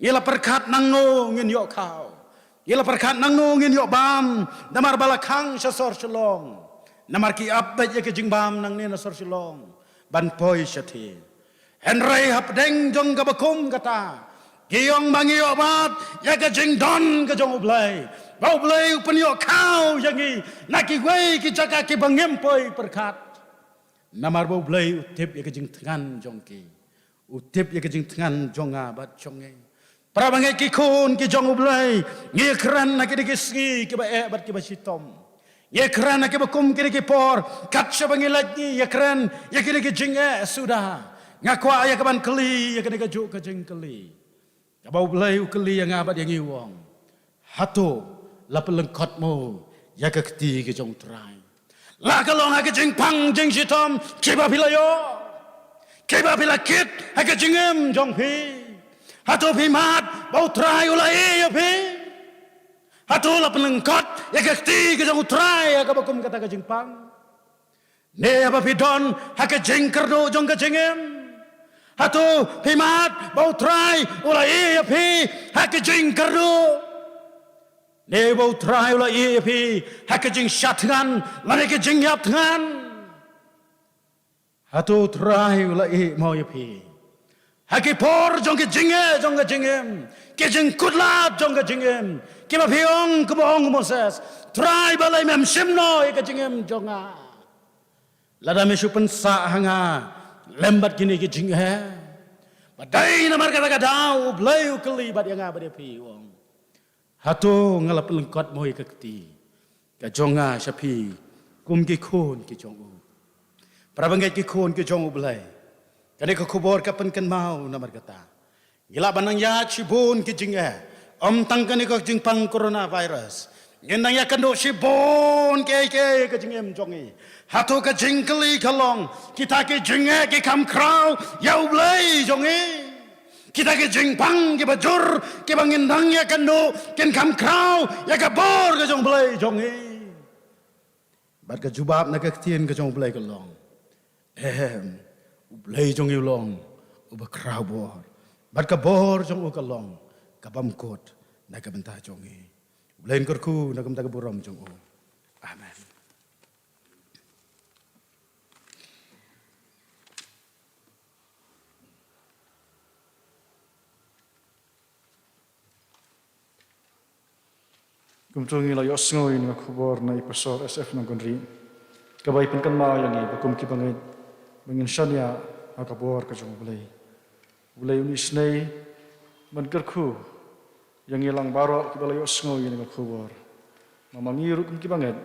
ngi la pyrkhat nangno ngin ïoh khaw, ngi la pyrkhat nangno ngin ïoh bam, namar ba la khang sha sor Shillong, namar ki ap beit ïa ka jingbam nangne na sor Shillong ban poi shathie. Hynrei hapdeng jong kaba kum kata, ki ong ba ngi ïoh bat ïa ka jingdon ka jong U Blei, ba U Blei u pynïoh khaw ïa ngi na kiwei ki jaka kiba ngim poi pyrkhat. Namar ba U Blei u tip ïa ka jingthngan jong ki, u tip ïa ka jingthngan jong nga bad jong ngi. Para bangeit, ki khun ki jong U Blei, ngi kren ha kine ki sngi kiba eh bad kiba shitom. Ngi kren ha kiba kum kine ki por kat shaba ngi lait ngi ïakren ïa kine ki jingeh suda. Nga kwah ïa ka ban kylli ïa kane kajuh ka jingkylli kaba U Blei u kylli ïa nga bad ïa ngi, u ong, hato la pynlyngkot mo ïa ka kti ka jong U Trai? La ka long ha ka jingpang jingshitom kiba phi la ïoh, kiba phi la kit ha ka jingim jong phi? Hato phi mad ba U Trai u la ïeh ïa phi? Hato la pynlyngkot ïa ka kti ka jong U Trai ha kaba kum kata ka jingpang? Ne ba phi don ha ka jingkyrduh jong ka jingim? Hato phi mad ba U Trai u la ïeh ïa phi ha ka jingkyrduh? Ne ba U Trai u la ïeh ïa phi ha ka jingshah thngan lane ka jingïap thngan? Hato U Trai u la ïeh mo ïa phi ha ki por jong ka jingeh jong ka jingim, ki jingkutlad jong ka jingim, kiba phi ong kumba ong u Moses, Trai, balei mem shim noh ïa ka jingim jong nga? Lada me shu pynsah ha nga lem bad kine ki jingeh. Ba dei namar kata ka daw U Blei u kylli bad ïa nga bad ïa phi, u ong, hato nga la pynlyngkot mo ïa ka kti ka jong nga sha phi kum ki khun ki jong u? Para bangeit, ki khun ki jong U Blei, kane ka khubor ka pynkynmaw namar kata. Ngi lah ban nang ïaid shibun ki jingeh, ym tang kane ka jingpang coronavirus. Ngin nang ïakynduh shibun kiei kiei ka jingim jong ngi. Hato ka jingkylli ka long, kita ki jingeh ki kham khraw ïa U Blei jong ngi? Kita ki jingpang kiba jur kiba ngin nang ïakynduh kin kham khraw ïa ka bor ka jong U Blei jong ngi? Bad ka jubab na ka ktien ka jong U Blei ka long, em, U Blei jong ngi u long uba khraw bor, bad ka bor jong u ka long ka bym kut na ka bynta jong ngi. U Blei un kyrkhu na ka bynta ka burom jong u. Amen. Kumto ngi la ïohsngew ïa ka khubor na i Pastor S F Nongkynrih, kaba i pynkynmaw ïa ngi ba kum ki bangeit ba ngin shaniah ha ka bor ka jong U Blei. U Blei un isynei ban kyrkhu ïa ngi lang baroh kiba la ïohsngew ïa ka khubor. Ma ma ngi ruh kum ki bangeit,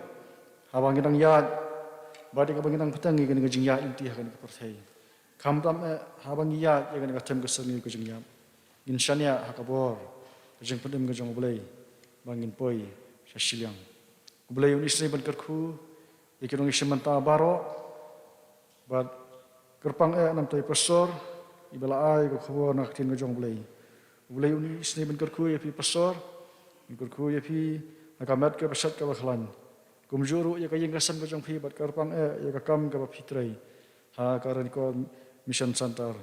haba ngi dang ïaid bad ïa kaba ngi dang bteng ïa kane ka jingïaid lynti ha kane ka pyrthei, khamtam eh haba ngi ïaid ïa kane ka tem ka syrngiew ka jingïap, ngin shaniah ha ka bor ka jingpynim ka jong U Blei ba ngin poi sha shiliang. U Blei un isynei ban kyrkhu ïa ki nongïashim bynta baroh. Bad kyrpang eh namar i Pastor iba la ai ka khubor na ka ktien ka jong U Blei. U Blei un isynei ban kyrkhu ïa phi Pastor, un kyrkhu ïa phi ha ka met kaba shet kaba khlaiñ. Kumjuh ruh ïa ka ïing ka sem ka jong phi, bad kyrpang eh ïa ka kam kaba phi trei ha ka Ranikor Mission Center.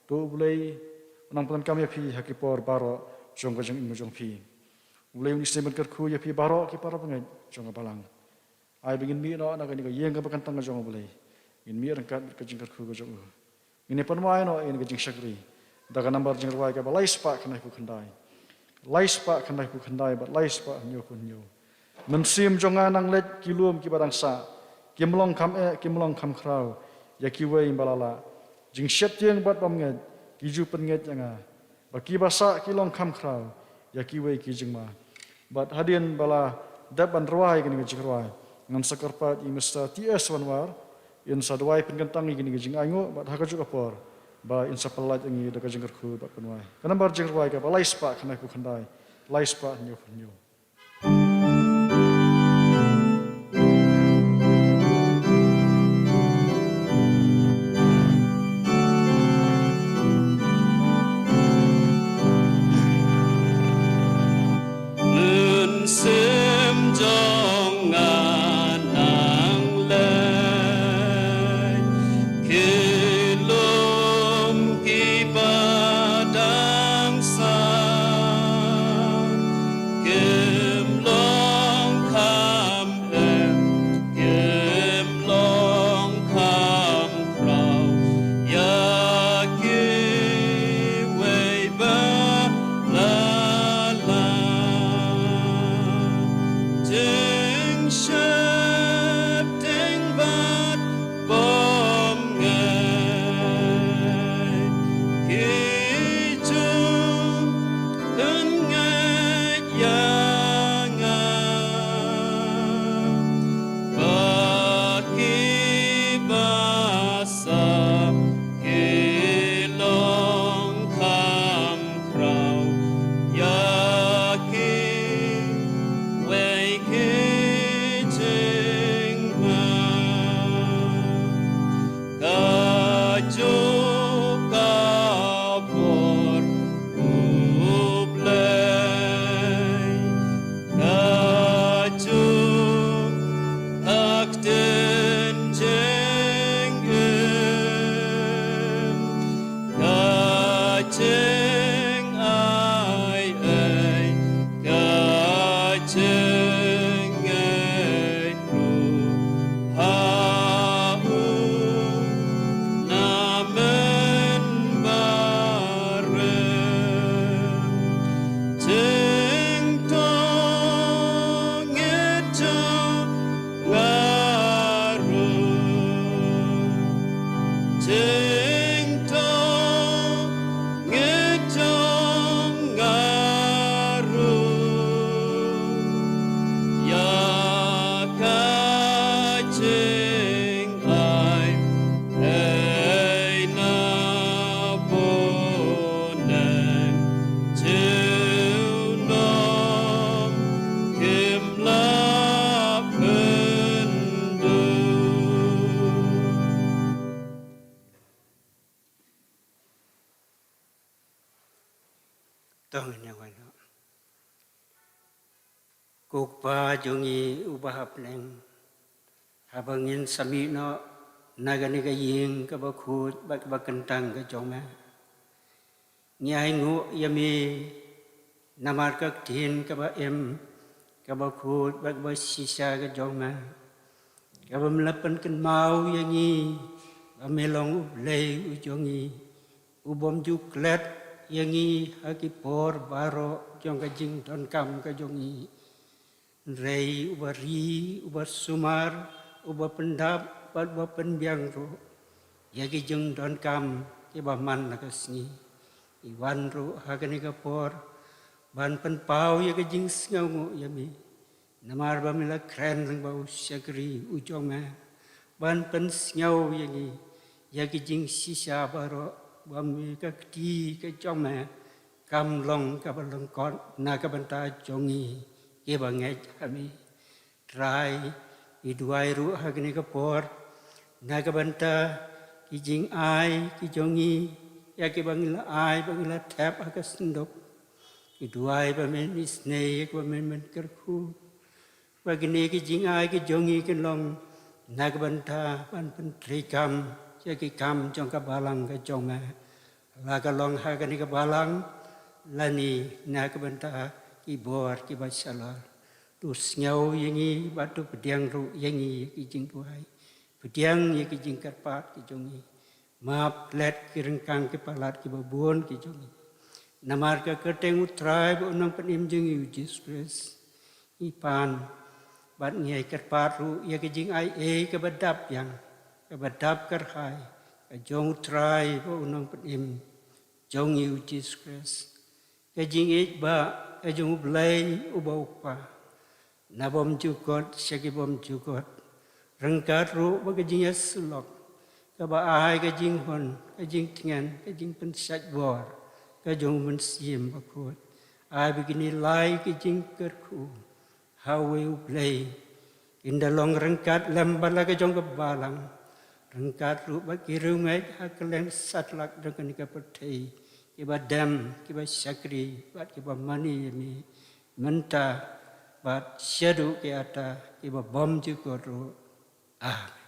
To U Blei un nang pyndonkam ïa phi ha ki por baroh jong ka jingim ka jong phi. U Blei un isynei ban kyrkhu ïa phi baroh ki para bangeit jong ka balang. Ai ba ngin mih noh na kane ka ïing kaba kyntang ka jong U Blei, ngin mih ryngkat bad ka jingkyrkhu ka jong u. Ngin ïa pynwai noh ïa kane ka jingshakri da ka nambar jingrwai kaba lai spah khyndai phew khyndai, lai spah khyndai phew khyndai bad lai spah hynñiew phew hynñiew. Mynsiem jong nga nang leit ki lum kiba dang sah, kim long kham eh, kim long kham khraw ïa kiwei ba la lah. Jingsheptieng bad bymngeit ki ju pynngeit ïa nga, ba kiba sah ki long kham khraw ïa kiwei ki jingma. Bad hadien ba la dep ban rwai kane ka jingrwai, ngan sa kyrpad ïa i Mister T S Wanwar, in sa duwai pynkyntang ïa kane ka jingainguh, bad ha kajuh ka por ba in sa pyllait ïa ngi da ka jingkyrkhu bad pynwai. Ka nambar jingrwai kaba lai spah khyndai phew khyndai, lai spah hynñiew phew hynñiew. Mynsiem jong nga nang leit ki lum kiba dang sah, ki To ngin ïa wai noh. Ko Kpa jong ngi uba ha bneng, haba ngin sa mih noh na kane ka ïing kaba khuid bad kaba kyntang ka jong me, ngi ainguh ïa me namar ka ktien kaba im, kaba khuid bad kaba shisha ka jong me, kaba me la pynkynmaw ïa ngi ba me long U Blei u jong ngi, u bym ju klet ïa ngi ha ki por baroh jong ka jingdonkam ka jong ngi. Hynrei uba ri, uba sumar, uba pyndap bad uba pynbiang ruh ïa ki jingdonkam kiba man la ka sngi. Ngi wan ruh ha kane ka por ban pynpaw ïa ka jingsngewnguh ïa me, namar ba me la kren lyngba u shakri u jong me ban pynsngew ïa ngi ïa ki jingshisha baroh, ba me ka kti ka jong me kam long kaba lyngkot na ka bynta jong ngi kiba ngeit ha me. Trai, ngi duwai ruh ha kane ka por na ka bynta ki jingai ki jong ngi, ïa kiba ngi la ai, ba ngi la thep ha ka synduk. Ngi duwai ba men isynei ïa kiba men men kyrkhu, ba kine ki jingai ki jong ngi kin long na ka bynta ban pyntreikam ïa ki kam jong ka balang ka jong me, la ka long ha kane ka balang lane na ka bynta ki bor kiba shalor. To sngew ïa ngi bad to pdiang ruh ïa ngi ïa ki jingduwai, pdiang ïa ki jingkyrpad ki jong ngi. Map klet ki ryngkang ki palat kiba bun ki jong ngi. Namar ka kyrteng U Trai bad U Nongpynim jong ngi U Jisu Khrist, ngi pan bad ngi ai kyrpad ruh ïa ka jingai ei kaba dap biang, kaba dap kyrhai, ka jong U Trai bad U Nongpynim jong ngi U Jisu Khrist. Ka jingïeit ba ka jong U Blei uba U Kpa, na bymjukut sha ki bymjukut, ryngkat ruh bad ka jingïasyllok kaba ai ka jinghun, ka jingtngen, ka jingpynshait bor ka jong U Mynsiem Bakhuid. Ai ba kine lai ki jingkyrkhu ha uwei U Blei kin da long ryngkat lem bad la ka jong ka balang, ryngkat ruh bad ki riewngeit ha kylleng satlak jong kane ka pyrthei, kiba dem, kiba shakri bad kiba mane ïa me mynta bad shaduh ki ata kiba bymjukut ruh. Amen.